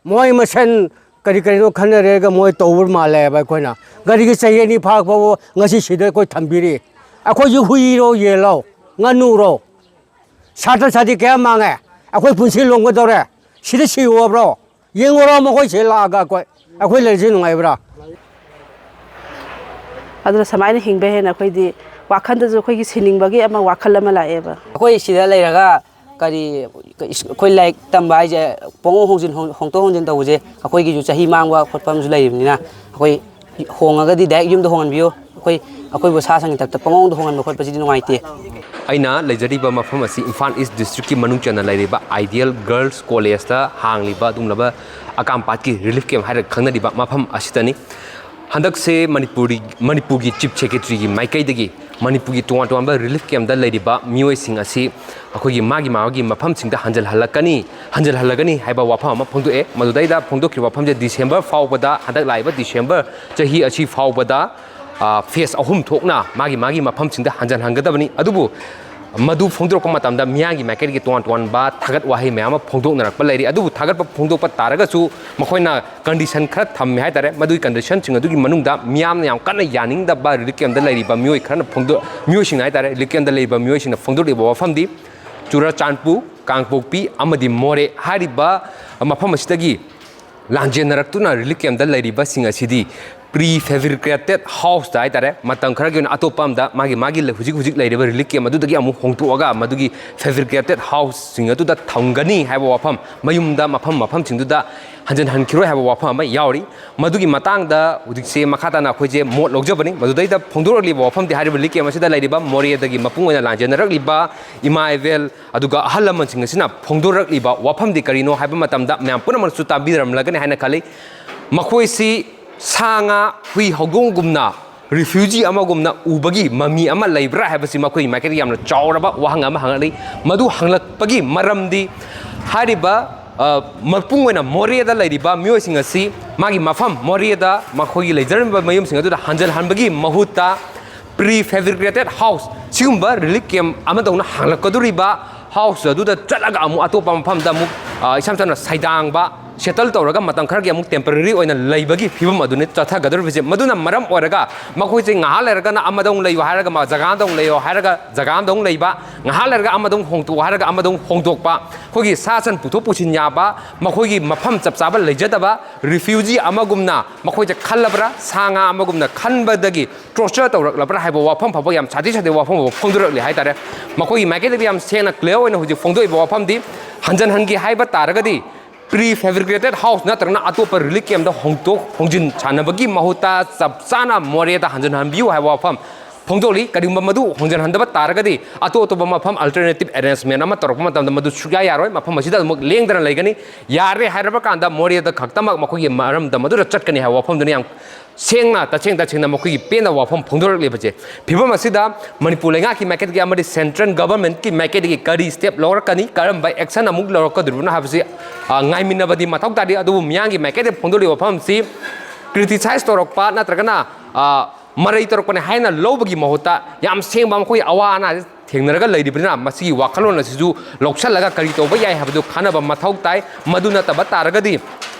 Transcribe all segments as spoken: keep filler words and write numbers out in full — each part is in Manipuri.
ꯃꯣꯏ ꯃꯁꯦꯟ ꯀꯔꯤ ꯀꯔꯤꯅꯣ ꯈꯟꯅꯔꯦꯒ ꯃꯣꯏ ꯇꯧꯕ ꯃꯥꯜꯂꯦꯕ꯫ ꯑꯩꯈꯣꯏꯅ ꯒꯥꯔꯤꯒꯤ ꯆꯍꯤ ꯑꯅꯤ ꯐꯥꯔꯛꯄꯕꯨ ꯉꯁꯤ ꯁꯤꯗ ꯑꯩꯈꯣꯏ ꯊꯝꯕꯤꯔꯤ꯫ ꯑꯩꯈꯣꯏꯁꯨ ꯍꯨꯏꯔꯣ, ꯌꯦꯜꯂꯣ, ꯉꯥꯅꯨꯔꯣ, ꯁꯥꯇ꯭ꯔ ꯁꯥꯇ꯭ꯔꯤ ꯀꯌꯥ ꯃꯥꯡꯉꯦ꯫ ꯑꯩꯈꯣꯏ ꯄꯨꯟꯁꯤ ꯂꯣꯝꯒꯗꯧꯔꯦ꯫ ꯁꯤꯗ ꯁꯤꯌꯣ ꯍꯥꯏꯕ꯭ꯔꯣ? ꯌꯦꯡꯉꯨꯔꯣ ꯃꯈꯣꯏꯁꯦ ꯂꯥꯛꯑꯒ ꯑꯩꯈꯣꯏ, ꯑꯩꯈꯣꯏ ꯂꯩꯔꯤꯁꯦ ꯅꯨꯡꯉꯥꯏꯕ꯭ꯔꯥ? ꯑꯗꯨꯅ ꯁꯨꯃꯥꯏꯅ ꯍꯤꯡꯕ ꯍꯦꯟꯅ ꯑꯩꯈꯣꯏꯗꯤ ꯋꯥꯈꯜꯗꯁꯨ ꯑꯩꯈꯣꯏꯒꯤ ꯁꯤꯅꯤꯡꯕꯒꯤ ꯑꯃ ꯋꯥꯈꯜ ꯑꯃ ꯂꯥꯛꯑꯦꯕ꯫ ꯑꯩꯈꯣꯏ ꯁꯤꯗ ꯂꯩꯔꯒ ꯀꯔꯤ, ꯑꯩꯈꯣꯏ ꯂꯥꯏꯔꯤꯛ ꯇꯝꯕ ꯍꯥꯏꯁꯦ ꯄꯪꯍꯣꯡ ꯍꯣꯡꯖꯤꯟ, ꯍꯣꯡꯗꯣꯛ ꯍꯣꯡꯖꯤꯟ ꯇꯧꯕꯁꯦ ꯑꯩꯈꯣꯏꯒꯤꯁꯨ ꯆꯍꯤ ꯃꯥꯡꯕ ꯈꯣꯠꯄ ꯑꯃꯁꯨ ꯂꯩꯔꯤꯕꯅꯤꯅ, ꯑꯩꯈꯣꯏ ꯍꯣꯡꯉꯒꯗꯤ ꯗꯥꯏꯔꯦꯛ ꯌꯨꯝꯗ ꯍꯣꯡꯍꯟꯕꯤꯌꯨ꯫ ꯑꯩꯈꯣꯏ, ꯑꯩꯈꯣꯏꯕꯨ ꯁꯥ ꯁꯟꯒꯤ ꯇꯥꯏꯞꯇ ꯄꯪꯍꯣꯡꯗ ꯍꯣꯡꯍꯟꯕ ꯈꯣꯠꯄꯁꯤꯗꯤ ꯅꯨꯡꯉꯥꯏꯇꯦ꯫ ꯑꯩꯅ ꯂꯩꯖꯔꯤꯕ ꯃꯐꯝ ꯑꯁꯤ ꯏꯝꯐꯥꯜ ꯏꯁ ꯗꯤꯁꯇ꯭ꯔꯤꯛꯀꯤ ꯃꯅꯨꯡ ꯆꯟꯅ ꯂꯩꯔꯤꯕ ꯑꯥꯏꯗꯤꯌꯦꯜ ꯒꯔꯜꯁ ꯀꯣꯂꯦꯖꯇ ꯍꯥꯡꯂꯤꯕ ꯑꯗꯨꯒꯨꯝꯂꯕ ꯑꯀꯥꯝꯄꯥꯠꯀꯤ ꯔꯤꯂꯤꯐ ꯀꯦꯝꯞ ꯍꯥꯏꯔꯒ ꯈꯪꯅꯔꯤꯕ ꯃꯐꯝ ꯑꯁꯤꯗꯅꯤ꯫ ꯍꯟꯗꯛꯁꯦ ꯃꯅꯤꯄꯨꯔꯤ, ꯃꯅꯤꯄꯨꯔꯒꯤ ꯆꯤꯐ ꯁꯦꯀ꯭ꯔꯦꯇꯔꯤꯒꯤ ꯃꯥꯏꯀꯩꯗꯒꯤ ꯃꯅꯤꯄꯨꯔꯒꯤ ꯇꯣꯉꯥꯟ ꯇꯣꯉꯥꯟꯕ ꯔꯤꯂꯤꯐ ꯀꯦꯝꯞꯇ ꯂꯩꯔꯤꯕ ꯃꯤꯑꯣꯏꯁꯤꯡ ꯑꯁꯤ ꯑꯩꯈꯣꯏꯒꯤ ꯃꯥꯒꯤ ꯃꯥꯒꯤ ꯃꯐꯝꯁꯤꯡꯗ ꯍꯟꯖꯜꯍꯜꯂꯛꯀꯅꯤ, ꯍꯟꯖꯜꯍꯜꯂꯒꯅꯤ ꯍꯥꯏꯕ ꯋꯥꯐꯝ ꯑꯃ ꯐꯣꯡꯗꯣꯛꯑꯦ꯫ ꯃꯗꯨꯗꯩꯗ ꯐꯣꯡꯗꯣꯛꯈꯤꯕ ꯋꯥꯐꯝꯁꯦ ꯗꯤꯁꯦꯝꯕꯔ ꯐꯥꯎꯕꯗ, ꯍꯟꯗꯛ ꯂꯥꯛꯏꯕ ꯗꯤꯁꯦꯝꯕꯔ ꯆꯍꯤ ꯑꯁꯤ ꯐꯥꯎꯕꯗ, ꯑ, ꯐꯦꯁ ꯑꯍꯨꯝ ꯊꯣꯛꯅ ꯃꯥꯒꯤ ꯃꯥꯒꯤ ꯃꯐꯝꯁꯤꯡꯗ ꯍꯟꯖꯜꯍꯟꯒꯗꯕꯅꯤ꯫ ꯑꯗꯨꯕꯨ ꯃꯗꯨ ꯐꯣꯡꯗꯣꯔꯛꯄ ꯃꯇꯝꯗ ꯃꯤꯌꯥꯝꯒꯤ ꯃꯥꯏꯀꯩꯗꯒꯤ ꯇꯣꯉꯥꯟ ꯇꯣꯉꯥꯟꯕ ꯊꯥꯒꯠ ꯋꯥꯍꯩ ꯃꯌꯥꯝ ꯑꯃ ꯐꯣꯡꯗꯣꯛꯅꯔꯛꯄ ꯂꯩꯔꯤ꯫ ꯑꯗꯨꯕꯨ ꯊꯥꯒꯠꯄ ꯐꯣꯡꯗꯣꯛꯄ ꯇꯥꯔꯒꯁꯨ ꯃꯈꯣꯏꯅ ꯀꯟꯗꯤꯁꯟ ꯈꯔ ꯊꯝꯃꯦ ꯍꯥꯏꯇꯥꯔꯦ꯫ ꯃꯗꯨꯒꯤ ꯀꯟꯗꯤꯁꯟꯁꯤꯡ ꯑꯗꯨꯒꯤ ꯃꯅꯨꯡꯗ ꯃꯤꯌꯥꯝꯅ ꯌꯥꯝ ꯀꯟꯅ ꯌꯥꯅꯤꯡꯗꯕ ꯔꯤꯂꯤꯐ ꯀꯦꯝꯞꯇ ꯂꯩꯔꯤꯕ ꯃꯤꯑꯣꯏ ꯈꯔꯅ ꯐꯣꯡꯗꯣꯛ-, ꯃꯤꯑꯣꯏꯁꯤꯡꯅ ꯍꯥꯏꯇꯥꯔꯦ, ꯔꯤꯂꯤꯐ ꯀꯦꯝꯞꯇ ꯂꯩꯔꯤꯕ ꯃꯤꯑꯣꯏꯁꯤꯡꯅ ꯐꯣꯡꯗꯣꯛꯂꯤꯕ ꯋꯥꯐꯝꯗꯤ ꯆꯨꯔꯆꯥꯟꯄꯨꯔ, ꯀꯥꯡꯄꯣꯛꯄꯤ ꯑꯃꯗꯤ ꯃꯣꯔꯦ ꯍꯥꯏꯔꯤꯕ ꯃꯐꯝ ꯑꯁꯤꯗꯒꯤ ꯂꯥꯟꯖꯦꯟꯅꯔꯛꯇꯨꯅ ꯔꯤꯂꯤꯐ ꯀꯦꯝꯞꯇ ꯂꯩꯔꯤꯕꯁꯤꯡ ꯑꯁꯤꯗꯤ ꯄ꯭ꯔꯤ ꯐꯦꯕ꯭ꯔꯤꯀꯦꯇꯦꯠ ꯍꯥꯎꯁꯇ ꯍꯥꯏꯇꯥꯔꯦ, ꯃꯇꯝ ꯈꯔꯒꯤ ꯑꯣꯏꯅ ꯑꯇꯣꯞꯄ ꯑꯃꯗ ꯃꯥꯒꯤ, ꯃꯥꯒꯤ ꯂꯩ-, ꯍꯧꯖꯤꯛ ꯍꯧꯖꯤꯛ ꯂꯩꯔꯤꯕ ꯔꯤꯂꯤꯐ ꯀꯦꯝꯞ ꯑꯗꯨꯗꯒꯤ ꯑꯃꯨꯛ ꯍꯣꯡꯗꯣꯛꯑꯒ ꯃꯗꯨꯒꯤ ꯐꯦꯕ꯭ꯔꯤꯀꯦꯇꯦꯠ ꯍꯥꯎꯁꯁꯤꯡ ꯑꯗꯨꯗ ꯊꯝꯒꯅꯤ ꯍꯥꯏꯕ ꯋꯥꯐꯝ, ꯃꯌꯨꯝꯗ ꯃꯐꯝ ꯃꯐꯝꯁꯤꯡꯗꯨꯗ ꯍꯟꯖꯤꯟꯍꯟꯈꯤꯔꯣꯏ ꯍꯥꯏꯕ ꯋꯥꯐꯝ ꯑꯃ ꯌꯥꯎꯔꯤ꯫ ꯃꯗꯨꯒꯤ ꯃꯇꯥꯡꯗ ꯍꯧꯖꯤꯛꯁꯦ ꯃꯈꯥ ꯇꯥꯅ ꯑꯩꯈꯣꯏꯁꯦ ꯃꯣꯠ ꯂꯧꯖꯕꯅꯤ꯫ ꯃꯗꯨꯗꯩꯗ ꯐꯣꯡꯗꯣꯔꯛꯂꯤꯕ ꯋꯥꯐꯝꯗꯤ ꯍꯥꯏꯔꯤꯕ ꯔꯤꯂꯤꯐ ꯀꯦꯝꯞ ꯑꯁꯤꯗ ꯂꯩꯔꯤꯕ ꯃꯣꯔꯦꯗꯒꯤ ꯃꯄꯨꯡ ꯑꯣꯏꯅ ꯂꯥꯟꯖꯦꯟꯅꯔꯛꯂꯤꯕ ꯏꯃꯥ ꯏꯕꯦꯜ ꯑꯗꯨꯒ ꯑꯍꯜ ꯂꯃꯟꯁꯤꯡ ꯑꯁꯤꯅ ꯐꯣꯡꯗꯣꯔꯛꯂꯤꯕ ꯋꯥꯐꯝꯗꯤ ꯀꯔꯤꯅꯣ ꯍꯥꯏꯕ ꯃꯇꯝꯗ ꯃꯌꯥꯝ ꯄꯨꯝꯅꯃꯛꯅꯁꯨ ꯇꯥꯕꯤꯔꯝꯂꯒꯅꯤ ꯍꯥꯏꯅ ꯈꯜꯂꯤ꯫ ꯃꯈꯣꯏꯁꯤ ꯁꯥ ꯉꯥ, ꯍꯨꯏ ꯍꯧꯗꯣꯡꯒꯨꯝꯅ, ꯔꯤꯐ꯭ꯌꯨꯖꯤ ꯑꯃꯒꯨꯝꯅ ꯎꯕꯒꯤ ꯃꯃꯤ ꯑꯃ ꯂꯩꯕ꯭ꯔꯥ ꯍꯥꯏꯕꯁꯤ ꯃꯈꯣꯏꯒꯤ ꯃꯥꯏꯀꯩꯗ ꯌꯥꯝꯅ ꯆꯥꯎꯔꯕ ꯋꯥꯍꯪ ꯑꯃ ꯍꯪꯂꯛꯂꯤ꯫ ꯃꯗꯨ ꯍꯪꯂꯛꯄꯒꯤ ꯃꯔꯝꯗꯤ ꯍꯥꯏꯔꯤꯕ, ꯑ, ꯃꯄꯨꯡ ꯑꯣꯏꯅ ꯃꯣꯔꯦꯗ ꯂꯩꯔꯤꯕ ꯃꯤꯑꯣꯏꯁꯤꯡ ꯑꯁꯤ ꯃꯥꯒꯤ ꯃꯐꯝ ꯃꯣꯔꯦꯗ ꯃꯈꯣꯏꯒꯤ ꯂꯩꯖꯔꯝꯃꯤꯕ ꯃꯌꯨꯝꯁꯤꯡ ꯑꯗꯨꯗ ꯍꯟꯖꯤꯜꯍꯟꯕꯒꯤ ꯃꯍꯨꯠꯇ ꯄ꯭ꯔꯤ ꯐꯦꯕ꯭ꯔꯤꯀꯦꯇꯦꯠ ꯍꯥꯎꯁ, ꯁꯤꯒꯨꯝꯕ ꯔꯤꯂꯤꯐ ꯀꯦꯝꯞ ꯑꯃꯗꯧꯅ ꯍꯥꯡꯂꯛꯀꯗꯧꯔꯤꯕ ꯍꯥꯎꯁ ꯑꯗꯨꯗ ꯆꯠꯂꯒ ꯑꯃꯨꯛ ꯑꯇꯣꯞꯄ ꯃꯐꯝꯗ ꯑꯃꯨꯛ ꯑ, ꯏꯁꯝ ꯁꯝꯅ ꯁꯩꯗꯥꯡꯕ, ꯁꯦꯇꯜ ꯇꯧꯔꯒ ꯃꯇꯝ ꯈꯔꯒꯤ ꯑꯃꯨꯛ ꯇꯦꯝꯄꯔꯔꯤ ꯑꯣꯏꯅ ꯂꯩꯕꯒꯤ ꯐꯤꯕꯝ ꯑꯗꯨꯅꯤ ꯆꯠꯊꯒꯗꯧꯔꯤꯕꯁꯦ꯫ ꯃꯗꯨꯅ ꯃꯔꯝ ꯑꯣꯏꯔꯒ ꯃꯈꯣꯏꯁꯦ ꯉꯥꯏꯍꯥꯛ ꯂꯩꯔꯒꯅ ꯑꯃꯗ ꯑꯃꯨꯛ ꯂꯩꯌꯣ ꯍꯥꯏꯔꯒ, ꯃ-, ꯖꯒꯥ ꯑꯃꯗ ꯑꯃꯨꯛ ꯂꯩꯌꯣ ꯍꯥꯏꯔꯒ ꯖꯒꯥ ꯑꯃꯗ ꯑꯃꯨꯛ ꯂꯩꯕ, ꯉꯥꯏꯍꯥꯛ ꯂꯩꯔꯒ ꯑꯃꯗ ꯑꯃꯨꯛ ꯍꯣꯡꯗꯣꯛꯑꯣ ꯍꯥꯏꯔꯒ ꯑꯃꯗ ꯑꯃꯨꯛ ꯍꯣꯡꯗꯣꯛꯄ, ꯑꯩꯈꯣꯏꯒꯤ ꯁꯥ ꯁꯟ ꯄꯨꯊꯣꯛ ꯄꯨꯁꯤꯟ ꯌꯥꯕ, ꯃꯈꯣꯏꯒꯤ ꯃꯐꯝ ꯆꯞ ꯆꯥꯕ ꯂꯩꯖꯗꯕ, ꯔꯤꯐ꯭ꯌꯨꯖꯤ ꯑꯃꯒꯨꯝꯅ ꯃꯈꯣꯏꯁꯦ ꯈꯜꯂꯕ꯭ꯔꯥ, ꯁꯥ ꯉꯥ ꯑꯃꯒꯨꯝꯅ ꯈꯟꯕꯗꯒꯤ ꯇꯣꯔꯆꯔ ꯇꯧꯔꯛꯂꯕ꯭ꯔꯥ ꯍꯥꯏꯕ ꯋꯥꯐꯝ ꯐꯥꯎꯕ ꯌꯥꯝ ꯁꯥꯊꯤ ꯁꯥꯊꯤ ꯋꯥꯐꯝ ꯐꯥꯎꯕ ꯐꯣꯡꯗꯣꯔꯛꯂꯤ ꯍꯥꯏꯇꯥꯔꯦ꯫ ꯃꯈꯣꯏꯒꯤ ꯃꯥꯏꯀꯩꯗꯒꯤ ꯌꯥꯝ ꯁꯦꯡꯅ, ꯀ꯭ꯂꯤꯌꯥꯔ ꯑꯣꯏꯅ ꯍꯧꯖꯤꯛ ꯐꯣꯡꯗꯣꯛꯏꯕ ꯋꯥꯐꯝꯗꯤ, ꯍꯟꯖꯟ ꯍꯟꯒꯦ ꯍꯥꯏꯕ ꯇꯥꯔꯒꯗꯤ, ꯄ꯭ꯔꯤ ꯐꯦꯕ꯭ꯔꯤꯀꯦꯇꯦꯠ ꯍꯥꯎꯁ ꯅꯠꯇ꯭ꯔꯒꯅ ꯑꯇꯣꯞꯄ ꯔꯤꯂꯤꯐ ꯀꯦꯝꯗ ꯍꯣꯡꯗꯣꯛ ꯍꯣꯡꯖꯤꯟ ꯁꯥꯟꯅꯕꯒꯤ ꯃꯍꯨꯠꯇ ꯆꯞ ꯆꯥꯅ ꯃꯣꯔꯦꯗ ꯍꯟꯖꯟꯍꯟꯕꯤꯌꯨ ꯍꯥꯏꯕ ꯋꯥꯐꯝ ꯐꯣꯡꯗꯣꯛꯂꯤ꯫ ꯀꯔꯤꯒꯨꯝꯕ ꯃꯗꯨ ꯍꯣꯡꯖꯤꯟꯍꯟꯗꯕ ꯇꯥꯔꯒꯗꯤ, ꯑꯇꯣꯞ ꯑꯇꯣꯞꯄ ꯃꯐꯝ, ꯑꯜꯇꯔꯅꯦꯇꯤꯞ ꯑꯦꯔꯦꯟꯖꯃꯦꯟ ꯑꯃ ꯇꯧꯔꯛꯄ ꯃꯇꯝꯗ ꯃꯗꯨ ꯁꯨꯛꯌꯥ ꯌꯥꯔꯣꯏ꯫ ꯃꯐꯝ ꯑꯁꯤꯗ ꯑꯃꯨꯛ ꯂꯦꯡꯗꯅ ꯂꯩꯒꯅꯤ꯫ ꯌꯥꯔꯦ ꯍꯥꯏꯔꯕ ꯀꯥꯟꯗ ꯃꯣꯔꯦꯗ ꯈꯛꯇꯃꯛ ꯃꯈꯣꯏꯒꯤ ꯃꯔꯝꯗ ꯃꯗꯨꯗ ꯆꯠꯀꯅꯤ ꯍꯥꯏꯕ ꯋꯥꯐꯝꯗꯨꯅ ꯌꯥꯝ ꯁꯦꯡꯅ, ꯇꯁꯦꯡ ꯇꯁꯦꯡꯅ ꯃꯈꯣꯏꯒꯤ ꯄꯦꯟꯗꯕ ꯋꯥꯐꯝ ꯐꯣꯡꯗꯣꯔꯛꯂꯤꯕꯁꯦ꯫ ꯐꯤꯕꯝ ꯑꯁꯤꯗ ꯃꯅꯤꯄꯨꯔ ꯂꯩꯉꯥꯛꯀꯤ ꯃꯥꯏꯀꯩꯗꯒꯤ ꯑꯃꯗꯤ ꯁꯦꯟꯇ꯭ꯔꯦꯜ ꯒꯚꯔꯟꯃꯦꯟꯠꯀꯤ ꯃꯥꯏꯀꯩꯗꯒꯤ ꯀꯔꯤ ꯁ꯭ꯇꯦꯞ ꯂꯧꯔꯛꯀꯅꯤ, ꯀꯔꯝꯕ ꯑꯦꯛꯁꯟ ꯑꯃꯨꯛ ꯂꯧꯔꯛꯀꯗꯧꯔꯤꯕꯅꯣ ꯍꯥꯏꯕꯁꯤ, ꯑ, ꯉꯥꯏꯃꯤꯟꯅꯕꯗꯤ ꯃꯊꯧ ꯇꯥꯔꯤ꯫ ꯑꯗꯨꯕꯨ ꯃꯤꯌꯥꯝꯒꯤ ꯃꯥꯏꯀꯩꯗꯒꯤ ꯐꯣꯡꯗꯣꯛꯂꯤꯕ ꯋꯥꯐꯝ ꯑꯁꯤ ꯀ꯭ꯔꯤꯇꯤꯁꯥꯏꯖ ꯇꯧꯔꯛꯄ ꯅꯠꯇ꯭ꯔꯒꯅ, ꯑ, ꯃꯔꯩ ꯇꯧꯔꯛꯄꯅꯦ ꯍꯥꯏꯅ ꯂꯧꯕꯒꯤ ꯃꯍꯨꯠꯇ, ꯌꯥꯝ ꯁꯦꯡꯕ ꯃꯈꯣꯏꯒꯤ ꯑꯋꯥ ꯑꯅꯥꯁꯦ ꯊꯦꯡꯅꯔꯒ ꯂꯩꯔꯤꯕꯅꯤꯅ, ꯃꯁꯤꯒꯤ ꯋꯥꯈꯜꯂꯣꯟ ꯑꯁꯤꯁꯨ ꯂꯧꯁꯤꯜꯂꯒ ꯀꯔꯤ ꯇꯧꯕ ꯌꯥꯏ ꯍꯥꯏꯕꯗꯨ ꯈꯟꯅꯕ ꯃꯊꯧ ꯇꯥꯏ꯫ ꯃꯗꯨ ꯅꯠꯇꯕ ꯇꯥꯔꯒꯗꯤ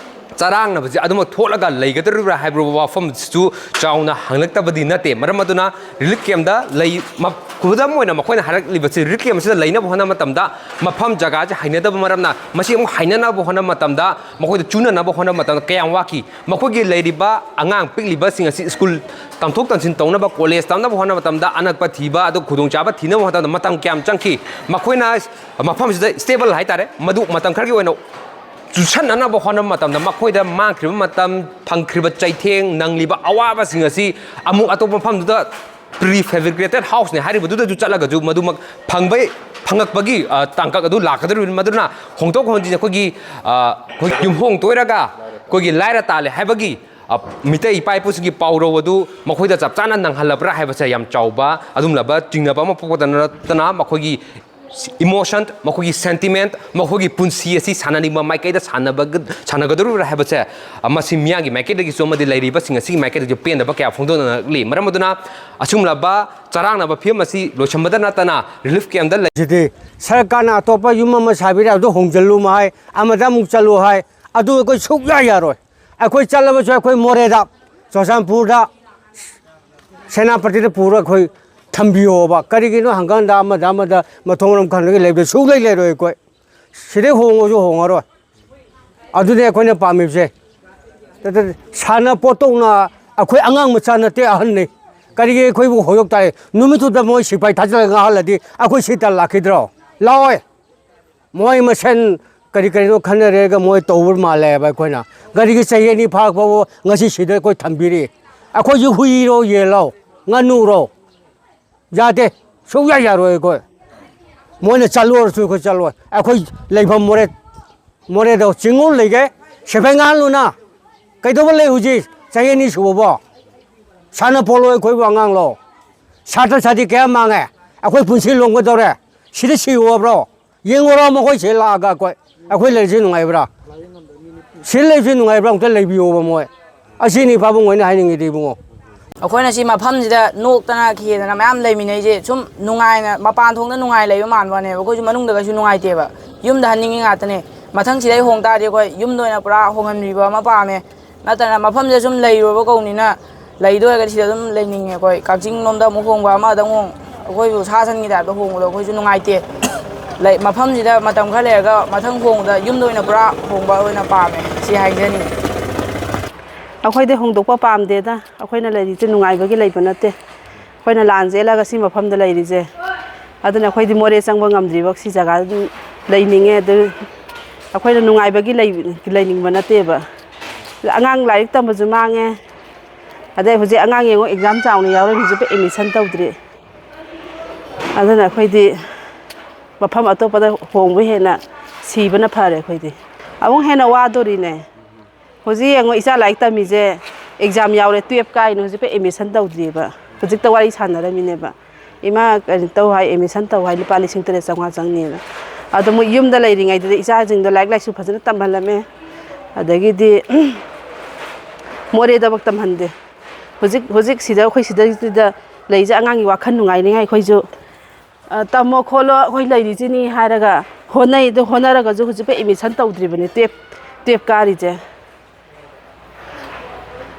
ꯆꯔꯥꯡꯅꯕꯁꯤ ꯑꯗꯨꯃꯛ ꯊꯣꯛꯂꯒ ꯂꯩꯒꯗꯧꯔꯤꯕ꯭ꯔꯥ ꯍꯥꯏꯕ ꯋꯥꯐꯝꯁꯤꯁꯨ ꯆꯥꯎꯅ ꯍꯪꯂꯛꯇꯕꯗꯤ ꯅꯠꯇꯦ꯫ ꯃꯔꯝ ꯑꯗꯨꯅ ꯔꯤꯂꯤꯐ ꯀꯦꯝꯗ ꯂꯩ-, ꯃ-, ꯈꯨꯗꯝ ꯑꯣꯏꯅ ꯃꯈꯣꯏꯅ ꯍꯥꯏꯔꯛꯂꯤꯕꯁꯤ, ꯔꯤꯂꯤꯐ ꯀꯦꯝ ꯑꯁꯤꯗ ꯂꯩꯅꯕ ꯍꯣꯠꯅꯕ ꯃꯇꯝꯗ ꯃꯐꯝ ꯖꯒꯥꯁꯤ ꯍꯩꯅꯗꯕ ꯃꯔꯝꯅ ꯃꯁꯤ ꯑꯃꯨꯛ ꯍꯩꯅꯅꯕ ꯍꯣꯠꯅꯕ ꯃꯇꯝꯗ, ꯃꯈꯣꯏꯗ ꯆꯨꯅꯅꯕ ꯍꯣꯠꯅꯕ ꯃꯇꯝꯗ ꯀꯌꯥꯝ ꯋꯥꯈꯤ꯫ ꯃꯈꯣꯏꯒꯤ ꯂꯩꯔꯤꯕ ꯑꯉꯥꯡ ꯄꯤꯛꯂꯤꯕꯁꯤꯡ ꯑꯁꯤ ꯁ꯭ꯀꯨꯜ ꯇꯝꯊꯣꯛ ꯇꯝꯁꯤꯟ ꯇꯧꯅꯕ, ꯀꯣꯂꯦꯖ ꯇꯝꯅꯕ ꯍꯣꯠꯅꯕ ꯃꯇꯝꯗ ꯑꯅꯛꯄ ꯊꯤꯕ, ꯑꯗꯨ ꯈꯨꯗꯣꯡꯆꯥꯕ ꯊꯤꯅꯕ ꯃꯇꯝꯗ ꯃꯇꯝ ꯀꯌꯥꯝ ꯆꯪꯈꯤ? ꯃꯈꯣꯏꯅ ꯃꯐꯝꯁꯤꯗ ꯁ꯭ꯇꯦꯕꯜ ꯍꯥꯏꯇꯥꯔꯦ, ꯃꯗꯨ ꯃꯇꯝ ꯈꯔꯒꯤ ꯑꯣꯏꯅ ꯆꯨꯁꯟꯅꯅꯕ ꯍꯣꯠꯅꯕ ꯃꯇꯝꯗ ꯃꯈꯣꯏꯗ ꯃꯥꯡꯈ꯭ꯔꯤꯕ ꯃꯇꯝ, ꯐꯪꯈ꯭ꯔꯤꯕ ꯆꯩꯊꯦꯡ, ꯅꯪꯂꯤꯕ ꯑꯋꯥꯕꯁꯤꯡ ꯑꯁꯤ ꯑꯃꯨꯛ ꯑꯇꯣꯞꯄ ꯃꯐꯝꯗꯨꯗ ꯄ꯭ꯔꯤ ꯐꯦꯕ꯭ꯔꯤꯀꯦꯇꯦꯠ ꯍꯥꯎꯁꯅꯦ ꯍꯥꯏꯔꯤꯕꯗꯨꯗꯁꯨ ꯆꯠꯂꯒꯁꯨ ꯃꯗꯨꯃꯛ ꯐꯪꯕ, ꯐꯪꯉꯛꯄꯒꯤ, ꯑ, ꯇꯥꯡꯀꯛ ꯑꯗꯨ ꯂꯥꯛꯀꯗꯧꯔꯤꯕꯅꯤ꯫ ꯃꯗꯨꯅ ꯍꯣꯡꯗꯣꯛ ꯍꯣꯡꯖꯤꯟ ꯑꯩꯈꯣꯏꯒꯤ, ꯑ, ꯑꯩꯈꯣꯏ ꯌꯨꯝꯍꯣꯡ ꯇꯣꯏꯔꯒ ꯑꯩꯈꯣꯏꯒꯤ ꯂꯥꯏꯔ ꯇꯥꯜꯂꯦ ꯍꯥꯏꯕꯒꯤ, ꯑ, ꯃꯤꯇꯩ ꯏꯄꯥ ꯏꯄꯨꯁꯤꯡꯒꯤ ꯄꯥꯎꯔꯧ ꯑꯗꯨ ꯃꯈꯣꯏꯗ ꯆꯞ ꯆꯥꯅ ꯅꯪꯍꯜꯂꯕ꯭ꯔꯥ ꯍꯥꯏꯕꯁꯦ ꯌꯥꯝ ꯆꯥꯎꯕ ꯑꯗꯨꯒꯨꯝꯂꯕ ꯆꯤꯡꯅꯕ ꯑꯃ ꯄꯣꯛꯄꯗ ꯅꯠꯇꯅ ꯃꯈꯣꯏꯒꯤ ꯏꯃꯣꯁꯟ, ꯃꯈꯣꯏꯒꯤ ꯁꯦꯟꯇꯤꯃꯦꯟ, ꯃꯈꯣꯏꯒꯤ ꯄꯨꯟꯁꯤ ꯑꯁꯤ ꯁꯥꯟꯅꯅꯤꯡꯕ ꯃꯥꯏꯀꯩꯗ ꯁꯥꯟꯅꯕꯒ-, ꯁꯥꯟꯅꯒꯗꯧꯔꯤꯕ꯭ꯔꯥ ꯍꯥꯏꯕꯁꯦ, ꯑ, ꯃꯁꯤ ꯃꯤꯌꯥꯝꯒꯤ ꯃꯥꯏꯀꯩꯗꯒꯤꯁꯨ ꯑꯃꯗꯤ ꯂꯩꯔꯤꯕꯁꯤꯡ ꯑꯁꯤꯒꯤ ꯃꯥꯏꯀꯩꯗꯒꯤꯁꯨ ꯄꯦꯟꯗꯕ ꯀꯌꯥ ꯐꯣꯡꯗꯣꯛꯅꯔꯛꯂꯤ꯫ ꯃꯔꯝ ꯑꯗꯨꯅ ꯑꯁꯤꯒꯨꯝꯂꯕ ꯆꯔꯥꯡꯅꯕ ꯐꯤꯕꯝ ꯑꯁꯤ ꯂꯣꯏꯁꯤꯟꯕꯗ ꯅꯠꯇꯅ ꯔꯤꯂꯤꯐ ꯀꯦꯝꯗ ꯂꯩ꯫ ꯁꯤꯗꯤ ꯁꯔꯀꯥꯔꯅ ꯑꯇꯣꯞꯄ ꯌꯨꯝ ꯑꯃ ꯁꯥꯕꯤꯔꯦ, ꯑꯗꯨ ꯍꯣꯡꯖꯤꯜꯂꯨ ꯍꯥꯏ, ꯑꯃꯗ ꯑꯃꯨꯛ ꯆꯠꯂꯨ ꯍꯥꯏ, ꯑꯗꯨ ꯑꯩꯈꯣꯏ ꯁꯨꯛꯌꯥ ꯌꯥꯔꯣꯏ꯫ ꯑꯩꯈꯣꯏ ꯆꯠꯂꯕꯁꯨ ꯑꯩꯈꯣꯏ ꯃꯣꯔꯦꯗ, ꯆꯨꯔꯆꯥꯟꯄꯨꯔꯗ, ꯁꯦꯅꯥꯄꯇꯤꯗ ꯄꯨꯔ ꯑꯩꯈꯣꯏ ꯊꯝꯕꯤꯌꯣꯕ꯫ ꯀꯔꯤꯒꯤꯅꯣ ꯍꯪꯀꯥꯟꯗ ꯑꯃꯗ ꯑꯃꯗ ꯃꯊꯣꯡ ꯃꯔꯝ ꯈꯪꯗꯒꯩ ꯂꯩꯕꯗ ꯁꯨꯛꯂꯩ ꯂꯩꯔꯣꯏ ꯑꯩꯈꯣꯏ꯫ ꯁꯤꯗꯩ ꯍꯣꯡꯉꯁꯨ ꯍꯣꯡꯉꯔꯣꯏ꯫ ꯑꯗꯨꯅꯤ ꯑꯩꯈꯣꯏꯅ ꯄꯥꯝꯃꯤꯕꯁꯦ꯫ ꯁꯥꯟꯅ ꯄꯣꯠꯇꯧꯅ ꯑꯩꯈꯣꯏ ꯑꯉꯥꯡ ꯃꯆꯥ ꯅꯠꯇꯦ, ꯑꯍꯟꯅꯤ꯫ ꯀꯔꯤꯒꯤ ꯑꯩꯈꯣꯏꯕꯨ ꯍꯧꯗꯣꯛ ꯇꯥꯏ? ꯅꯨꯃꯤꯠꯇꯨꯗ ꯃꯣꯏ ꯁꯤꯐꯥꯏ ꯊꯥꯖꯤꯜꯂꯒ ꯉꯥꯡꯍꯜꯂꯗꯤ ꯑꯩꯈꯣꯏ ꯁꯤꯗ ꯂꯥꯛꯈꯤꯗ꯭ꯔꯣ? ꯂꯥꯛꯑꯣꯏ꯫ ꯃꯣꯏ ꯃꯁꯦꯟ ꯀꯔꯤ ꯀꯔꯤꯅꯣ ꯈꯟꯅꯔꯦꯒ ꯃꯣꯏ ꯇꯧꯕ ꯃꯥꯜꯂꯦꯕ꯫ ꯑꯩꯈꯣꯏꯅ ꯒꯥꯔꯤꯒꯤ ꯆꯍꯤ ꯑꯅꯤ ꯐꯥꯔꯛ ꯐꯥꯎꯕ ꯉꯁꯤ ꯁꯤꯗ ꯑꯩꯈꯣꯏ ꯊꯝꯕꯤꯔꯤ꯫ ꯑꯩꯈꯣꯏꯁꯨ ꯍꯨꯏꯔꯣ ꯌꯦꯜꯂꯣ ꯉꯥꯅꯨꯔꯣ? ꯌꯥꯗꯦ꯫ ꯁꯨꯛꯌꯥ ꯌꯥꯔꯣꯏ ꯑꯩꯈꯣꯏ꯫ ꯃꯣꯏꯅ ꯆꯠꯂꯨꯔꯁꯨ ꯑꯩꯈꯣꯏ ꯆꯠꯂꯣꯏ꯫ ꯑꯩꯈꯣꯏ ꯂꯩꯐꯝ ꯃꯣꯔꯦ, ꯃꯣꯔꯦꯗ ꯆꯤꯡꯉꯨ ꯂꯩꯒꯦ꯫ ꯁꯦꯐꯦꯟ ꯉꯥꯡꯂꯨꯅ ꯀꯩꯗꯧꯕ ꯂꯩ ꯍꯧꯖꯤꯛ ꯆꯍꯤ ꯑꯅꯤ ꯁꯨꯕꯕꯣ? ꯁꯥꯟꯅ ꯄꯣꯠꯂꯣ ꯑꯩꯈꯣꯏꯕꯨ ꯑꯉꯥꯡꯂꯣ? ꯁꯥꯇ꯭ꯔ ꯁꯥꯇ꯭ꯔꯤ ꯀꯌꯥ ꯃꯥꯡꯉꯦ꯫ ꯑꯩꯈꯣꯏ ꯄꯨꯟꯁꯤ ꯂꯣꯡꯒꯗꯧꯔꯦ꯫ ꯁꯤꯗ ꯁꯤꯌꯣ ꯍꯥꯏꯕ꯭ꯔꯣ? ꯌꯦꯡꯉꯨꯔꯣ ꯃꯈꯣꯏꯁꯦ ꯂꯥꯛꯑꯒ ꯑꯩꯈꯣꯏ, ꯑꯩꯈꯣꯏ ꯂꯩꯔꯤꯁꯦ ꯅꯨꯡꯉꯥꯏꯕ꯭ꯔꯥ? ꯁꯤ ꯂꯩꯕꯁꯦ ꯅꯨꯡꯉꯥꯏꯕ꯭ꯔꯥ? ꯑꯝꯇ ꯂꯩꯕꯤꯌꯣꯕ ꯃꯣꯏ꯫ ꯑꯁꯤꯅꯤ ꯄꯥꯕꯨꯡ ꯍꯣꯏꯅ ꯍꯥꯏꯅꯤꯡꯉꯤꯗꯤ ꯏꯕꯨꯡꯉꯣ꯫ ꯑꯩꯈꯣꯏꯅ ꯁꯤ ꯃꯐꯝꯁꯤꯗ ꯅꯣꯛꯇꯅ ꯈꯦꯗꯅ ꯃꯌꯥꯝ ꯂꯩꯃꯤꯟꯅꯩꯁꯦ ꯁꯨꯝ ꯅꯨꯡꯉꯥꯏꯅ, ꯃꯄꯥꯟ ꯊꯣꯡꯗ ꯅꯨꯡꯉꯥꯏ ꯂꯩꯕ ꯃꯥꯟꯕ ꯋꯥꯅꯦꯕ꯫ ꯑꯩꯈꯣꯏꯁꯨ ꯃꯅꯨꯡꯗ ꯀꯩꯁꯨ ꯅꯨꯡꯉꯥꯏꯇꯦꯕ꯫ ꯌꯨꯝꯗ ꯍꯟꯅꯤꯡꯉꯤ ꯉꯥꯛꯇꯅꯦ꯫ ꯃꯊꯪ ꯁꯤꯗ ꯑꯩ ꯍꯣꯡ ꯇꯥꯔꯗꯤ ꯑꯩꯈꯣꯏ ꯌꯨꯝꯗ ꯑꯣꯏꯅ ꯄꯨꯔꯥ ꯍꯣꯡꯍꯟꯕꯤꯕ ꯑꯃ ꯄꯥꯝꯃꯦ꯫ ꯅꯠꯇꯅ ꯃꯐꯝꯁꯤꯗ ꯁꯨꯝ ꯂꯩꯔꯨꯔꯕ ꯀꯧꯅꯤꯅ ꯂꯩꯗꯣꯏ ꯑꯣꯏꯔꯒꯗꯤ ꯁꯤꯗ ꯑꯗꯨꯝ ꯂꯩꯅꯤꯡꯉꯦ꯫ ꯑꯩꯈꯣꯏ ꯀꯛꯆꯤꯡ ꯂꯣꯝꯗ ꯑꯃꯨꯛ ꯍꯣꯡꯕ, ꯑꯃꯗ ꯑꯃꯨꯛ ꯍꯣꯡ-, ꯑꯩꯈꯣꯏꯁꯨ ꯁꯥ ꯁꯟꯒꯤ ꯇꯥꯏꯞꯇ ꯍꯣꯡꯕꯗꯣ ꯑꯩꯈꯣꯏꯁꯨ ꯅꯨꯡꯉꯥꯏꯇꯦ꯫ ꯂꯩ, ꯃꯐꯝꯁꯤꯗ ꯃꯇꯝ ꯈꯔ ꯂꯩꯔꯒ ꯃꯊꯪ ꯍꯣꯡꯕꯗ ꯌꯨꯝꯗ ꯑꯣꯏꯅ ꯄꯨꯔꯥ ꯍꯣꯡꯕ ꯑꯣꯏꯅ ꯄꯥꯝꯃꯦ꯫ ꯁꯤ ꯍꯥꯏꯖꯅꯤꯡꯉꯤ꯫ ꯑꯩꯈꯣꯏꯗꯤ ꯍꯣꯡꯗꯣꯛꯄ ꯄꯥꯝꯗꯦꯗ꯫ ꯑꯩꯈꯣꯏꯅ ꯂꯩꯔꯤꯁꯦ ꯅꯨꯡꯉꯥꯏꯕꯒꯤ ꯂꯩꯕ ꯅꯠꯇꯦ꯫ ꯑꯩꯈꯣꯏꯅ ꯂꯥꯟ ꯆꯦꯜꯂꯒ ꯁꯤ ꯃꯐꯝꯗ ꯂꯩꯔꯤꯁꯦ꯫ ꯑꯗꯨꯅ ꯑꯩꯈꯣꯏꯗꯤ ꯃꯣꯔꯦ ꯆꯪꯕ ꯉꯝꯗ꯭ꯔꯤꯕ ꯁꯤ ꯖꯒꯥꯗ ꯑꯗꯨꯝ ꯂꯩꯅꯤꯡꯉꯦ꯫ ꯑꯗꯨ ꯑꯩꯈꯣꯏꯅ ꯅꯨꯡꯉꯥꯏꯕꯒꯤ ꯂꯩ-, ꯂꯩꯅꯤꯡꯕ ꯅꯠꯇꯦꯕ꯫ ꯑꯉꯥꯡ ꯂꯥꯏꯔꯤꯛ ꯇꯝꯕꯁꯨ ꯃꯥꯡꯉꯦ꯫ ꯑꯗꯩ ꯍꯧꯖꯤꯛ ꯑꯉꯥꯡ ꯌꯦꯡꯉꯣ, ꯑꯦꯛꯖꯥꯝ ꯆꯥꯎꯅ ꯌꯥꯎꯔꯦ, ꯍꯧꯖꯤꯛꯐꯥꯎ ꯑꯦꯗꯃꯤꯁꯟ ꯇꯧꯗ꯭ꯔꯤ꯫ ꯑꯗꯨꯅ ꯑꯩꯈꯣꯏꯗꯤ ꯃꯐꯝ ꯑꯇꯣꯞꯄꯗ ꯍꯣꯡꯕ ꯍꯦꯟꯅ ꯁꯤꯕꯅ ꯐꯔꯦ꯫ ꯑꯩꯈꯣꯏꯗꯤ ꯑꯃꯨꯛ ꯍꯦꯟꯅ ꯋꯥꯗꯣꯔꯤꯅꯦ꯫ ꯍꯧꯖꯤꯛ ꯌꯦꯡꯉꯣ, ꯏꯆꯥ ꯂꯥꯏꯔꯤꯛ ꯇꯝꯃꯤꯁꯦ ꯑꯦꯛꯖꯥꯝ ꯌꯥꯎꯔꯦ, ꯇꯨꯌꯦꯜꯞ ꯀꯥꯏꯅ ꯍꯧꯖꯤꯛꯐꯥꯎ ꯑꯦꯗꯃꯤꯁꯟ ꯇꯧꯗ꯭ꯔꯤꯑꯕ꯫ ꯍꯧꯖꯤꯛꯇ ꯋꯥꯔꯤ ꯁꯥꯟꯅꯔꯝꯃꯤꯅꯦꯕ꯫ ꯏꯃꯥ ꯀꯩꯅꯣ ꯇꯧ ꯍꯥꯏ, ꯑꯦꯗꯃꯤꯁꯟ ꯇꯧ ꯍꯥꯏ, ꯂꯨꯄꯥ ꯂꯤꯁꯤꯡ ꯇꯔꯦꯠ ꯆꯥꯝꯃꯉꯥ ꯆꯪꯅꯤꯅ꯫ ꯑꯗꯣ ꯃꯣꯏ ꯌꯨꯝꯗ ꯂꯩꯔꯤꯉꯩꯗꯨꯗ ꯏꯆꯥꯁꯤꯡꯗꯣ ꯂꯥꯏꯔꯤꯛ ꯂꯥꯏꯁꯨ ꯐꯖꯅ ꯇꯝꯍꯜꯂꯝꯃꯦ꯫ ꯑꯗꯒꯤꯗꯤ ꯃꯣꯔꯦꯗꯐꯧ ꯇꯝꯍꯟꯗꯦ꯫ ꯍꯧꯖꯤꯛ ꯍꯧꯖꯤꯛ ꯁꯤꯗ, ꯑꯩꯈꯣꯏ ꯁꯤꯗꯩꯁꯤꯗ ꯂꯩꯔꯤꯁꯦ ꯑꯉꯥꯡꯒꯤ ꯋꯥꯈꯜ ꯅꯨꯡꯉꯥꯏꯅꯤꯡꯉꯥꯏ꯫ ꯑꯩꯈꯣꯏꯁꯨ "ꯑ, ꯇꯝꯃꯣ ꯈꯣꯠꯂꯣ, ꯑꯩꯈꯣꯏ ꯂꯩꯔꯤꯁꯤꯅꯤ" ꯍꯥꯏꯔꯒ ꯍꯣꯠꯅꯩ꯫ ꯑꯗꯨ ꯍꯣꯠꯅꯔꯒꯁꯨ ꯍꯧꯖꯤꯛꯐꯥꯎ ꯑꯦꯗꯃꯤꯁꯟ ꯇꯧꯗ꯭ꯔꯤꯕꯅꯤ, ꯇꯨꯌꯦꯞ ꯇꯨꯌꯦꯞ ꯀꯥꯔꯤꯁꯦ꯫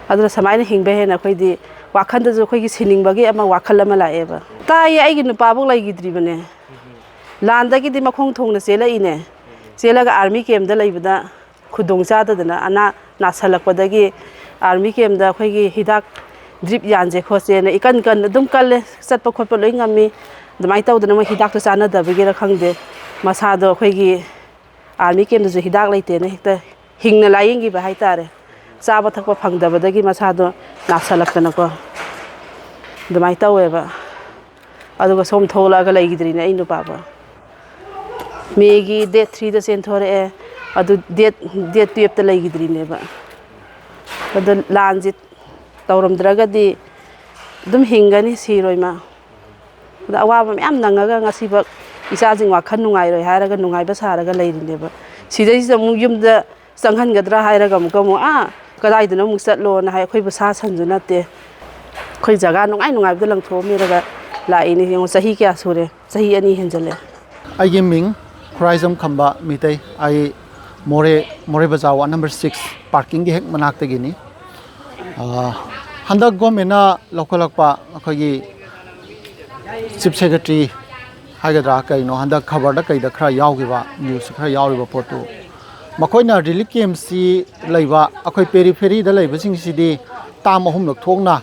ꯑꯗꯨꯅ ꯁꯨꯃꯥꯏꯅ ꯍꯤꯡꯕ ꯍꯦꯟꯅ ꯑꯩꯈꯣꯏꯗꯤ ꯋꯥꯈꯜꯗꯁꯨ ꯑꯩꯈꯣꯏꯒꯤ ꯁꯤꯅꯤꯡꯕꯒꯤ ꯑꯃ ꯋꯥꯈꯜ ꯑꯃ ꯂꯥꯛꯑꯦꯕ꯫ ꯇꯥꯏꯌꯦ, ꯑꯩꯒꯤ ꯅꯨꯄꯥꯕꯨ ꯂꯩꯈꯤꯗ꯭ꯔꯤꯕꯅꯦ꯫ ꯂꯥꯟꯗꯒꯤꯗꯤ ꯃꯈꯣꯡ ꯊꯣꯡꯅ ꯆꯦꯜꯂꯛꯏꯅꯦ꯫ ꯆꯦꯜꯂꯒ ꯑꯥꯔꯃꯤ ꯀꯦꯝꯗ ꯂꯩꯕꯗ ꯈꯨꯗꯣꯡ ꯆꯥꯗꯗꯅ ꯑꯅꯥ ꯅꯥꯁꯜꯂꯛꯄꯗꯒꯤ ꯑꯥꯔꯃꯤ ꯀꯦꯝꯗ ꯑꯩꯈꯣꯏꯒꯤ ꯍꯤꯗꯥꯛ ꯗ꯭ꯔꯤꯞ ꯌꯥꯟꯁꯦ ꯈꯣꯠꯁꯦꯅ ꯏꯀꯟ ꯀꯟ ꯑꯗꯨꯝ ꯀꯜꯂꯦ꯫ ꯆꯠꯄ ꯈꯣꯠꯄ ꯂꯣꯏ ꯉꯝꯃꯤ꯫ ꯑꯗꯨꯃꯥꯏꯅ ꯇꯧꯗꯅ ꯃꯣꯏ ꯍꯤꯗꯥꯛꯇꯣ ꯆꯥꯟꯅꯗꯕꯒꯤꯔ ꯈꯪꯗꯦ, ꯃꯁꯥꯗꯣ ꯑꯩꯈꯣꯏꯒꯤ ꯑꯥꯔꯃꯤ ꯀꯦꯝꯗꯁꯨ ꯍꯤꯗꯥꯛ ꯂꯩꯇꯦꯅ ꯍꯦꯛꯇ ꯍꯤꯡꯅ ꯂꯥꯏꯌꯦꯡꯈꯤꯕ ꯍꯥꯏꯇꯥꯔꯦ꯫ ꯆꯥꯕ ꯊꯛꯄ ꯐꯪꯗꯕꯗꯒꯤ ꯃꯁꯥꯗꯣ ꯅꯥꯁꯜꯂꯛꯇꯅꯀꯣ, ꯑꯗꯨꯃꯥꯏꯅ ꯇꯧꯋꯦꯕ꯫ ꯑꯗꯨꯒ ꯁꯣꯝ ꯊꯣꯛꯂꯛꯑꯒ ꯂꯩꯈꯤꯗ꯭ꯔꯤꯅꯦ ꯑꯩ ꯅꯨꯄꯥꯕ꯫ ꯃꯦꯒꯤ ꯗꯦꯠ ꯊ꯭ꯔꯤꯗ ꯆꯦꯟꯊꯣꯔꯛꯑꯦ꯫ ꯑꯗꯨ ꯗꯦꯠ ꯗꯦꯠ ꯇꯨꯌꯦꯞꯇ ꯂꯩꯈꯤꯗ꯭ꯔꯤꯅꯦꯕ꯫ ꯑꯗꯣ ꯂꯥꯟꯁꯦ ꯇꯧꯔꯝꯗ꯭ꯔꯒꯗꯤ ꯑꯗꯨꯝ ꯍꯤꯡꯒꯅꯤ, ꯁꯤꯔꯣꯏ ꯃꯥ꯫ ꯑꯗ ꯑꯋꯥꯕ ꯃꯌꯥꯝ ꯅꯪꯉꯒ ꯉꯁꯤꯐꯥꯎ ꯏꯆꯥꯁꯤꯡ ꯋꯥꯈꯜ ꯅꯨꯡꯉꯥꯏꯔꯣꯏ ꯍꯥꯏꯔꯒ ꯅꯨꯡꯉꯥꯏꯕ ꯁꯥꯔꯒ ꯂꯩꯔꯤꯅꯦꯕ꯫ ꯁꯤꯗꯩꯁꯤꯗ ꯑꯃꯨꯛ ꯌꯨꯝꯗ ꯆꯪꯍꯟꯒꯗ꯭ꯔꯥ ꯍꯥꯏꯔꯒ ꯑꯃꯨꯛꯀ ꯑꯃꯨꯛ, "ꯑꯥ, ꯀꯗꯥꯏꯗꯅꯣ ꯑꯃꯨꯛ ꯆꯠꯂꯣꯅ" ꯍꯥꯏ꯫ ꯑꯩꯈꯣꯏꯕꯨ ꯁꯥ ꯁꯟꯁꯨ ꯅꯠꯇꯦ꯫ ꯑꯩꯈꯣꯏ ꯖꯒꯥ ꯅꯨꯡꯉꯥꯏ ꯅꯨꯡꯉꯥꯏꯕꯗ ꯂꯪꯊꯣꯛꯑꯝꯃꯤꯔꯒ ꯂꯥꯛꯏꯅꯦ꯫ ꯌꯦꯡꯉꯣ, ꯆꯍꯤ ꯀꯌꯥ ꯁꯨꯔꯦ? ꯆꯍꯤ ꯑꯅꯤ ꯍꯦꯟꯖꯜꯂꯦ꯫ ꯑꯩꯒꯤ ꯃꯤꯡ ꯈꯨꯔꯥꯏꯖꯝ ꯈꯝꯕ ꯃꯤꯇꯩ꯫ ꯑꯩ ꯃꯣꯔꯦ, ꯃꯣꯔꯦ ꯕꯖꯥꯔ ꯋꯥꯔꯗ ꯅꯝꯕꯔ ꯁꯤꯛꯁ ꯄꯥꯔꯀꯤꯡꯒꯤ ꯍꯦꯛ ꯃꯅꯥꯛꯇꯒꯤꯅꯤ꯫ ꯑꯥ, ꯍꯟꯗꯛ ꯒꯣꯔꯃꯦꯟꯅ ꯂꯧꯈꯠꯂꯛꯄ ꯑꯩꯈꯣꯏꯒꯤ ꯆꯤꯐ ꯁꯦꯀ꯭ꯔꯦꯇꯔꯤ ꯍꯥꯏꯒꯗ꯭ꯔꯥ ꯀꯩꯅꯣ, ꯍꯟꯗꯛ ꯈꯕꯔꯗ ꯀꯩꯗ ꯈꯔ ꯌꯥꯎꯈꯤꯕ, ꯅ꯭ꯌꯨꯁ ꯈꯔ ꯌꯥꯎꯔꯤꯕ ꯄꯣꯠꯇꯨ, ꯃꯈꯣꯏꯅ ꯔꯤꯂꯤꯐ ꯀꯦꯝꯞꯁꯤ ꯂꯩꯕ ꯑꯩꯈꯣꯏ ꯄꯦꯔꯤꯐꯦꯔꯤꯗ ꯂꯩꯕꯁꯤꯡꯁꯤꯗꯤ ꯇꯥꯝ ꯑꯍꯨꯝꯂꯛ ꯊꯣꯛꯅ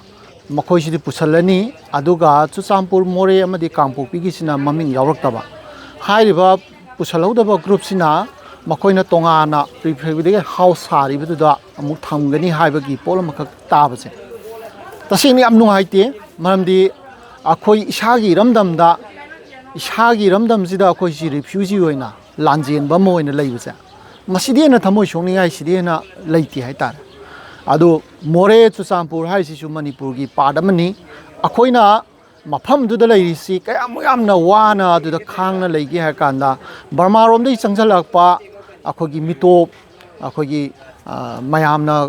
ꯃꯈꯣꯏꯁꯤꯗꯤ ꯄꯨꯁꯜꯂꯅꯤ꯫ ꯑꯗꯨꯒ ꯆꯨꯔꯆꯥꯟꯄꯨꯔ, ꯃꯣꯔꯦ ꯑꯃꯗꯤ ꯀꯥꯡꯄꯣꯛꯄꯤꯒꯤꯁꯤꯅ ꯃꯃꯤꯡ ꯌꯥꯎꯔꯛꯇꯕ꯫ ꯍꯥꯏꯔꯤꯕ ꯄꯨꯁꯜꯍꯧꯗꯕ ꯒ꯭ꯔꯨꯞꯁꯤꯅ ꯃꯈꯣꯏꯅ ꯇꯣꯉꯥꯟꯅ ꯄ꯭ꯔꯤꯐꯦꯕ꯭ꯔꯤꯛꯇꯒꯤ ꯍꯥꯎꯁ ꯁꯥꯔꯤꯕꯗꯨꯗ ꯑꯃꯨꯛ ꯊꯝꯒꯅꯤ ꯍꯥꯏꯕꯒꯤ ꯄꯣꯠ ꯑꯃꯈꯛ ꯇꯥꯕꯁꯦ ꯇꯁꯦꯡꯅ ꯌꯥꯝ ꯅꯨꯡꯉꯥꯏꯇꯦ꯫ ꯃꯔꯝꯗꯤ ꯑꯩꯈꯣꯏ ꯏꯁꯥꯒꯤ ꯏꯔꯝꯗꯝꯗ, ꯏꯁꯥꯒꯤ ꯏꯔꯝꯗꯝꯁꯤꯗ ꯑꯩꯈꯣꯏꯁꯤ ꯔꯤꯐ꯭ꯌꯨꯖꯤ ꯑꯣꯏꯅ, ꯂꯥꯟꯖꯦꯟꯕ ꯑꯃ ꯑꯣꯏꯅ ꯂꯩꯕꯁꯦ, ꯃꯁꯤꯗꯤ ꯍꯦꯟꯅ ꯊꯃꯣꯏ ꯁꯣꯛꯅꯤꯡꯉꯥꯏ, ꯁꯤꯗꯤ ꯍꯦꯟꯅ ꯂꯩꯇꯦ ꯍꯥꯏꯇꯥꯔꯦ꯫ ꯑꯗꯨ ꯃꯣꯔꯦ, ꯆꯨꯔꯆꯥꯟꯄꯨꯔ ꯍꯥꯏꯁꯤꯁꯨ ꯃꯅꯤꯄꯨꯔꯒꯤ ꯄꯥꯔꯠ ꯑꯃꯅꯤ꯫ ꯑꯩꯈꯣꯏꯅ ꯃꯐꯝꯗꯨꯗ ꯂꯩꯔꯤꯁꯤ ꯀꯌꯥꯃꯨꯛ ꯌꯥꯝꯅ ꯋꯥꯅ ꯑꯗꯨꯗ ꯈꯥꯡꯅ ꯂꯩꯒꯦ ꯍꯥꯏꯔ ꯀꯥꯟꯗ, ꯕꯔꯃꯥꯔꯣꯝꯗꯒꯤ ꯆꯪꯁꯤꯜꯂꯛꯄ ꯑꯩꯈꯣꯏꯒꯤ ꯃꯤꯇꯣꯞ, ꯑꯩꯈꯣꯏꯒꯤ, ꯑ, ꯃꯌꯥꯝꯅ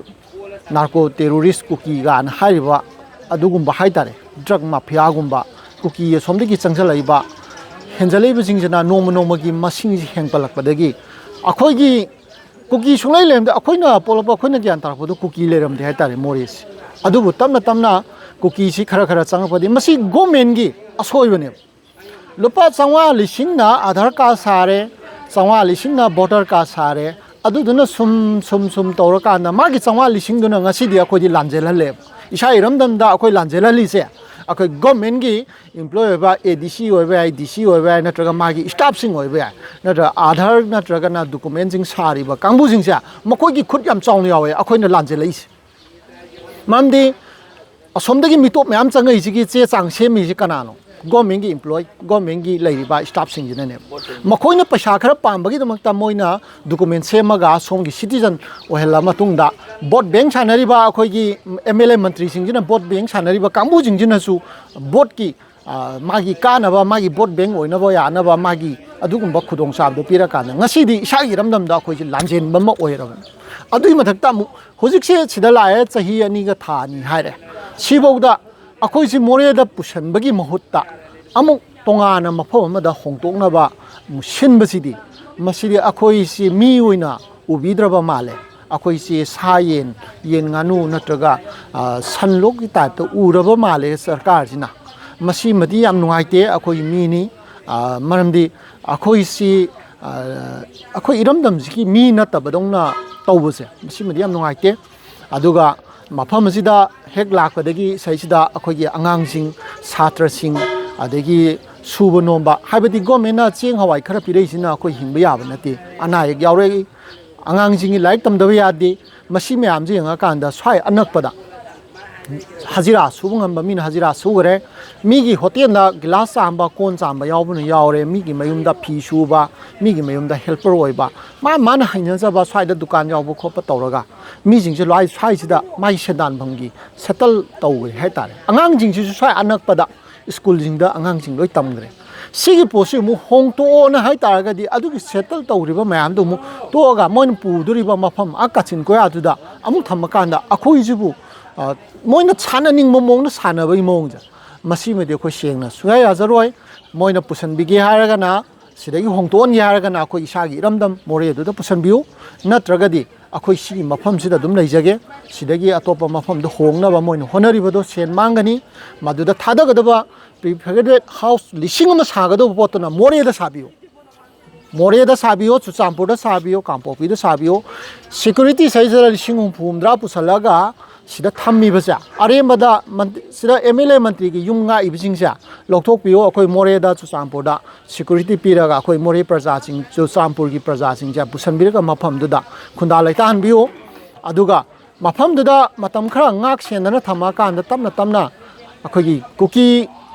ꯅꯥꯔꯀꯣ ꯇꯦꯔꯣꯔꯤꯁ ꯀꯨꯀꯤ ꯀꯥꯏꯅ ꯍꯥꯏꯔꯤꯕ ꯑꯗꯨꯒꯨꯝꯕ ꯍꯥꯏ ꯇꯥꯔꯦ, ꯗ꯭ꯔꯒ ꯃꯥꯐꯤꯌꯥꯒꯨꯝꯕ, ꯀꯨꯀꯤ ꯑꯁꯣꯝꯗꯒꯤ ꯆꯪꯁꯤꯜꯂꯛꯏꯕ ꯍꯦꯟꯖꯜꯂꯛꯏꯕꯁꯤꯡꯁꯤꯅ ꯅꯣꯡꯃ ꯅꯣꯡꯃꯒꯤ ꯃꯁꯤꯡꯁꯤ ꯍꯦꯟꯒꯠꯂꯛꯄꯗꯒꯤ ꯑꯩꯈꯣꯏꯒꯤ ꯀꯨꯀꯤ ꯁꯨꯡꯂꯩ ꯂꯩꯔꯝꯗꯦ꯫ ꯑꯩꯈꯣꯏꯅ ꯄꯣꯛꯂꯛꯄ, ꯑꯩꯈꯣꯏꯅ ꯒ꯭ꯌꯥꯟ ꯇꯥꯔꯛꯄꯗ ꯀꯨꯀꯤ ꯂꯩꯔꯝꯗꯦ ꯍꯥꯏ ꯇꯥꯔꯦ ꯃꯣꯔꯦꯁꯦ꯫ ꯑꯗꯨꯕꯨ ꯇꯞꯅ ꯇꯞꯅ ꯀꯨꯀꯤꯁꯤ ꯈꯔ ꯈꯔ ꯆꯪꯉꯛꯄꯗꯒꯤ ꯃꯁꯤ ꯒꯣꯔꯃꯦꯟꯒꯤ ꯑꯁꯣꯏꯕꯅꯦꯕ꯫ ꯂꯨꯄꯥ ꯆꯥꯝꯃꯉꯥ ꯂꯤꯁꯤꯡꯅ ꯑꯥꯙꯥꯔ ꯀꯥꯔꯗ ꯁꯥꯔꯦ, ꯆꯥꯝꯃꯉꯥ ꯂꯤꯁꯤꯡꯅ ꯚꯣꯇꯔ ꯀꯥꯔꯗ ꯁꯥꯔꯦ, ꯑꯗꯨꯗꯨꯅ ꯁꯨꯝ ꯁꯨꯝ ꯁꯨꯝ ꯇꯧꯔꯀꯥꯟꯗ ꯃꯥꯒꯤ ꯆꯥꯝꯃꯉꯥ ꯂꯤꯁꯤꯡꯗꯨꯅ ꯉꯁꯤꯗꯤ ꯑꯩꯈꯣꯏꯗꯤ ꯂꯥꯟꯖꯦꯜꯍꯜꯂꯦꯕ꯫ ꯏꯁꯥ ꯏꯔꯝꯗꯝꯗ ꯑꯩꯈꯣꯏ ꯂꯥꯟꯖꯦꯜꯍꯜꯂꯤꯁꯦ ꯑꯩꯈꯣꯏ ꯒꯣꯔꯃꯦꯟꯒꯤ ꯏꯝꯄ꯭ꯂꯣꯏ ꯑꯣꯏꯕ, ꯑꯦ ꯗꯤ ꯁꯤ ꯑꯣꯏꯕ ꯌꯥꯏ, ꯗꯤ ꯁꯤ ꯑꯣꯏꯕ ꯌꯥꯏ, ꯅꯠꯇ꯭ꯔꯒ ꯃꯥꯒꯤ ꯁ꯭ꯇꯥꯐꯁꯤꯡ ꯑꯣꯏꯕ ꯌꯥꯏ, ꯅꯠꯇ꯭ꯔꯒ ꯑꯥꯙꯥꯔ ꯅꯠꯇ꯭ꯔꯒꯅ ꯗꯣꯀꯨꯃꯦꯟꯁꯤꯡ ꯁꯥꯔꯤꯕ ꯀꯥꯡꯕꯨꯁꯤꯡꯁꯦ, ꯃꯈꯣꯏꯒꯤ ꯈꯨꯠ ꯌꯥꯝ ꯆꯥꯎꯅ ꯌꯥꯎꯋꯦ ꯑꯩꯈꯣꯏꯅ ꯂꯥꯟꯖꯦꯜꯂꯛꯏꯁꯦ꯫ ꯃꯔꯝꯗꯤ ꯑꯁꯣꯝꯗꯒꯤ ꯃꯤꯇꯣꯞ ꯃꯌꯥꯝ ꯆꯪꯉꯛꯏꯁꯤꯒꯤ ꯆꯦ ꯆꯥꯡ ꯁꯦꯝꯃꯤꯁꯤ ꯀꯅꯥꯅꯣ? ꯒꯣꯔꯃꯦꯟꯒꯤ ꯏꯝꯄ꯭ꯂꯣꯏ, ꯒꯣꯔꯃꯦꯟꯒꯤ ꯂꯩꯔꯤꯕ ꯁ꯭ꯇꯥꯐꯁꯤꯡꯁꯤꯅꯅꯦꯕ꯫ ꯃꯈꯣꯏꯅ ꯄꯩꯁꯥ ꯈꯔ ꯄꯥꯝꯕꯒꯤꯗꯃꯛꯇ ꯃꯣꯏꯅ ꯗꯣꯀꯨꯃꯦꯟ ꯁꯦꯝꯃꯒ ꯁꯣꯝꯒꯤ ꯁꯤꯇꯤꯖꯟ ꯑꯣꯏꯍꯜꯂ ꯃꯇꯨꯡꯗ ꯚꯣꯠ ꯕꯦꯡ ꯁꯥꯟꯅꯔꯤꯕ ꯑꯩꯈꯣꯏꯒꯤ ꯑꯦꯝ ꯑꯦꯜ ꯑꯦ ꯃꯟꯇ꯭ꯔꯤꯁꯤꯡꯁꯤꯅ, ꯚꯣꯠ ꯕꯦꯡ ꯁꯥꯟꯅꯔꯤꯕ ꯀꯥꯡꯕꯨꯁꯤꯡꯁꯤꯅꯁꯨ ꯚꯣꯠꯀꯤ, ꯑ, ꯃꯥꯒꯤ ꯀꯥꯟꯅꯕ, ꯃꯥꯒꯤ ꯚꯣꯠ ꯕꯦꯡ ꯑꯣꯏꯅꯕ ꯌꯥꯅꯕ ꯃꯥꯒꯤ ꯑꯗꯨꯒꯨꯝꯕ ꯈꯨꯗꯣꯡꯆꯥꯕꯗꯨ ꯄꯤꯔꯀꯥꯟꯗ ꯉꯁꯤꯗꯤ ꯏꯁꯥꯒꯤ ꯏꯔꯝꯗꯝꯗ ꯑꯩꯈꯣꯏꯁꯤ ꯂꯥꯟꯖꯦꯟꯕ ꯑꯃ ꯑꯣꯏꯔꯕꯅꯤ꯫ ꯑꯗꯨꯒꯤ ꯃꯊꯛꯇ ꯑꯃꯨꯛ ꯍꯧꯖꯤꯛꯁꯦ ꯁꯤꯗ ꯂꯥꯛꯑꯦ, ꯆꯍꯤ ꯑꯅꯤꯒ ꯊꯥ ꯑꯅꯤ ꯍꯥꯏꯔꯦ, ꯁꯤꯐꯧꯗ ꯑꯩꯈꯣꯏꯁꯤ ꯃꯣꯔꯦꯗ ꯄꯨꯁꯟꯕꯒꯤ ꯃꯍꯨꯠꯇ ꯑꯃꯨꯛ ꯇꯣꯉꯥꯟꯅ ꯃꯐꯝ ꯑꯃꯗ ꯍꯣꯡꯗꯣꯛꯅꯕ ꯑꯃꯨꯛ ꯁꯤꯟꯕꯁꯤꯗꯤ, ꯃꯁꯤꯗꯤ ꯑꯩꯈꯣꯏꯁꯤ ꯃꯤ ꯑꯣꯏꯅ ꯎꯕꯤꯗ꯭ꯔꯕ ꯃꯥꯜꯂꯦ꯫ ꯑꯩꯈꯣꯏꯁꯤ ꯁꯥ ꯌꯦꯟ, ꯌꯦꯟ ꯉꯥꯅꯨ ꯅꯠꯇ꯭ꯔꯒ, ꯑ, ꯁꯟ ꯂꯣꯛꯀꯤ ꯇꯥꯏꯞꯇ ꯎꯔꯕ ꯃꯥꯜꯂꯦ ꯁꯔꯀꯥꯔꯁꯤꯅ꯫ ꯃꯁꯤꯃꯗꯤ ꯌꯥꯝ ꯅꯨꯡꯉꯥꯏꯇꯦ꯫ ꯑꯩꯈꯣꯏ ꯃꯤꯅꯤ, ꯑ, ꯃꯔꯝꯗꯤ ꯑꯩꯈꯣꯏꯁꯤ, ꯑ, ꯑꯩꯈꯣꯏ ꯏꯔꯝꯗꯝꯁꯤꯒꯤ ꯃꯤ ꯅꯠꯇꯕꯗꯧꯅ ꯇꯧꯕꯁꯦ, ꯃꯁꯤꯃꯗꯤ ꯌꯥꯝ ꯅꯨꯡꯉꯥꯏꯇꯦ꯫ ꯑꯗꯨꯒ ꯃꯐꯝ ꯑꯁꯤꯗ ꯍꯦꯛ ꯂꯥꯛꯄꯗꯒꯤ ꯁꯤꯗꯩꯁꯤꯗ ꯑꯩꯈꯣꯏꯒꯤ ꯑꯉꯥꯡꯁꯤꯡ, ꯁꯥꯇ꯭ꯔꯁꯤꯡ, ꯑꯗꯒꯤ ꯁꯨꯕ ꯅꯣꯝꯕ, ꯍꯥꯏꯕꯗꯤ ꯒꯣꯔꯃꯦꯟꯅ ꯆꯦꯡ ꯍꯋꯥꯏ ꯈꯔ ꯄꯤꯔꯛꯏꯁꯤꯅ ꯑꯩꯈꯣꯏ ꯍꯤꯡꯕ ꯌꯥꯕ ꯅꯠꯇꯦ꯫ ꯑꯅꯥ ꯑꯌꯦꯛ ꯌꯥꯎꯔꯛꯏ, ꯑꯉꯥꯡꯁꯤꯡꯒꯤ ꯂꯥꯏꯔꯤꯛ ꯇꯝꯗꯕ ꯌꯥꯗꯦ꯫ ꯃꯁꯤ ꯃꯌꯥꯝꯁꯤ ꯌꯦꯡꯉꯀꯥꯟꯗ ꯁ꯭ꯋꯥꯏ ꯑꯅꯛꯄꯗ ꯍꯖꯤꯔꯥ ꯁꯨꯕ ꯉꯝꯕ ꯃꯤꯅ ꯍꯖꯤꯔꯥ ꯁꯨꯈ꯭ꯔꯦ, ꯃꯤꯒꯤ ꯍꯣꯇꯦꯜꯗ ꯒꯤꯂꯥꯁ ꯆꯥꯝꯕ, ꯀꯣꯟ ꯆꯥꯝꯕ ꯌꯥꯎꯕꯅ ꯌꯥꯎꯔꯦ, ꯃꯤꯒꯤ ꯃꯌꯨꯝꯗ ꯐꯤ ꯁꯨꯕ, ꯃꯤꯒꯤ ꯃꯌꯨꯝꯗ ꯍꯦꯜꯄꯔ ꯑꯣꯏꯕ, ꯃꯥ ꯃꯥꯅ ꯍꯩꯅꯖꯕ ꯁ꯭ꯋꯥꯏꯗ ꯗꯨꯀꯥꯟ ꯌꯥꯎꯕ ꯈꯣꯠꯄ ꯇꯧꯔꯒ ꯃꯤꯁꯤꯡꯁꯦ ꯂꯣꯏ ꯁ꯭ꯋꯥꯏꯁꯤꯗ ꯃꯥꯒꯤ ꯁꯦꯟꯗꯥꯟꯐꯝꯒꯤ ꯁꯦꯇꯜ ꯇꯧꯈ꯭ꯔꯦ ꯍꯥꯏꯇꯥꯔꯦ꯫ ꯑꯉꯥꯡꯁꯤꯡꯁꯤꯁꯨ ꯁ꯭ꯋꯥꯏ ꯑꯅꯛꯄꯗ ꯁ꯭ꯀꯨꯜꯁꯤꯡꯗ ꯑꯉꯥꯡꯁꯤꯡ ꯂꯣꯏ ꯇꯝꯈ꯭ꯔꯦ꯫ ꯁꯤꯒꯤ ꯄꯣꯠꯁꯤ ꯑꯃꯨꯛ ꯍꯣꯡꯇꯣꯛꯑꯣꯅ ꯍꯥꯏ ꯇꯥꯔꯒꯗꯤ, ꯑꯗꯨꯒꯤ ꯁꯦꯇꯜ ꯇꯧꯔꯤꯕ ꯃꯌꯥꯝꯗꯨ ꯑꯃꯨꯛ ꯇꯣꯛꯑꯒ, ꯃꯣꯏꯅ ꯄꯨꯗꯣꯔꯤꯕ ꯃꯐꯝ ꯑꯥ ꯀꯥꯆꯤꯟ ꯀꯣꯌꯥꯗꯨꯗ ꯑꯃꯨꯛ ꯊꯝꯃꯀꯥꯟꯗ, ꯑꯩꯈꯣꯏꯁꯤꯕꯨ, ꯑ, ꯃꯣꯏꯅ ꯁꯥꯟꯅꯅꯤꯡꯕ ꯃꯑꯣꯡꯗ ꯁꯥꯟꯅꯕꯒꯤ ꯃꯑꯣꯡꯁꯦ, ꯃꯁꯤꯃꯗꯤ ꯑꯩꯈꯣꯏ ꯁꯦꯡꯅ ꯁꯨꯡꯌꯥ ꯌꯥꯖꯔꯣꯏ꯫ ꯃꯣꯏꯅ ꯄꯨꯁꯟꯕꯤꯒꯦ ꯍꯥꯏꯔꯒꯅ, ꯁꯤꯗꯒꯤ ꯍꯣꯡꯇꯣꯛꯍꯟꯒꯦ ꯍꯥꯏꯔꯒꯅ, ꯑꯩꯈꯣꯏ ꯏꯁꯥꯒꯤ ꯏꯔꯝꯗꯝ ꯃꯣꯔꯦꯗꯨꯗ ꯄꯨꯁꯟꯕꯤꯌꯨ, ꯅꯠꯇ꯭ꯔꯒꯗꯤ ꯑꯩꯈꯣꯏ ꯁꯤꯒꯤ ꯃꯐꯝꯁꯤꯗ ꯑꯗꯨꯝ ꯂꯩꯖꯒꯦ꯫ ꯁꯤꯗꯒꯤ ꯑꯇꯣꯞꯄ ꯃꯐꯝꯗ ꯍꯣꯡꯅꯕ ꯃꯣꯏꯅ ꯍꯣꯠꯅꯔꯤꯕꯗꯣ ꯁꯦꯟ ꯃꯥꯡꯒꯅꯤ꯫ ꯃꯗꯨꯗ ꯊꯥꯗꯒꯗꯕ ꯄ꯭ꯔꯤꯐꯦꯕ꯭ꯔꯦꯇꯦꯠ ꯍꯥꯎꯁ ꯂꯤꯁꯤꯡ ꯑꯃ ꯁꯥꯒꯗꯕ ꯄꯣꯠꯇꯨꯅ ꯃꯣꯔꯦꯗ ꯁꯥꯕꯤꯌꯨ꯫ ꯃꯣꯔꯦꯗ ꯁꯥꯕꯤꯌꯣ, ꯆꯨꯔꯆꯥꯟꯄꯨꯔꯗ ꯁꯥꯕꯤꯌꯣ, ꯀꯥꯡꯄꯣꯛꯄꯤꯗ ꯁꯥꯕꯤꯌꯣ꯫ ꯁꯦꯀ꯭ꯌꯨꯔꯤꯇꯤ ꯁꯥꯏꯖꯇ ꯂꯤꯁꯤꯡ ꯍꯨꯝꯐꯨ ꯍꯨꯝꯗ꯭ꯔꯥ ꯄꯨꯁꯜꯂꯒ ꯁꯤꯗ ꯊꯝꯃꯤꯕꯁꯦ, ꯑꯔꯦꯝꯕꯗ ꯃꯟ-, ꯁꯤꯗ ꯑꯦꯝ ꯑꯦꯜ ꯑꯦ ꯃꯟꯇ꯭ꯔꯤꯒꯤ ꯌꯨꯝ ꯉꯥꯛꯏꯕꯁꯤꯡꯁꯦ ꯂꯧꯊꯣꯛꯄꯤꯌꯣ꯫ ꯑꯩꯈꯣꯏ ꯃꯣꯔꯦꯗ, ꯆꯨꯔꯆꯥꯟꯄꯨꯔꯗ ꯁꯦꯀ꯭ꯌꯨꯔꯤꯇꯤ ꯄꯤꯔꯒ ꯑꯩꯈꯣꯏ ꯃꯣꯔꯦ ꯄ꯭ꯔꯖꯥꯁꯤꯡ, ꯆꯨꯔꯆꯥꯟꯄꯨꯔꯒꯤ ꯄ꯭ꯔꯖꯥꯁꯤꯡꯁꯦ ꯄꯨꯁꯟꯕꯤꯔꯒ ꯃꯐꯝꯗꯨꯗ ꯈꯨꯟꯗꯥ ꯂꯩꯇꯥꯍꯟꯕꯤꯌꯨ꯫ ꯑꯗꯨꯒ ꯃꯐꯝꯗꯨꯗ ꯃꯇꯝ ꯈꯔ ꯉꯥꯛ ꯁꯦꯟꯗꯅ ꯊꯝꯃꯀꯥꯟꯗ ꯇꯞꯅ ꯇꯞꯅ ꯑꯩꯈꯣꯏꯒꯤ ꯀꯨꯀꯤ,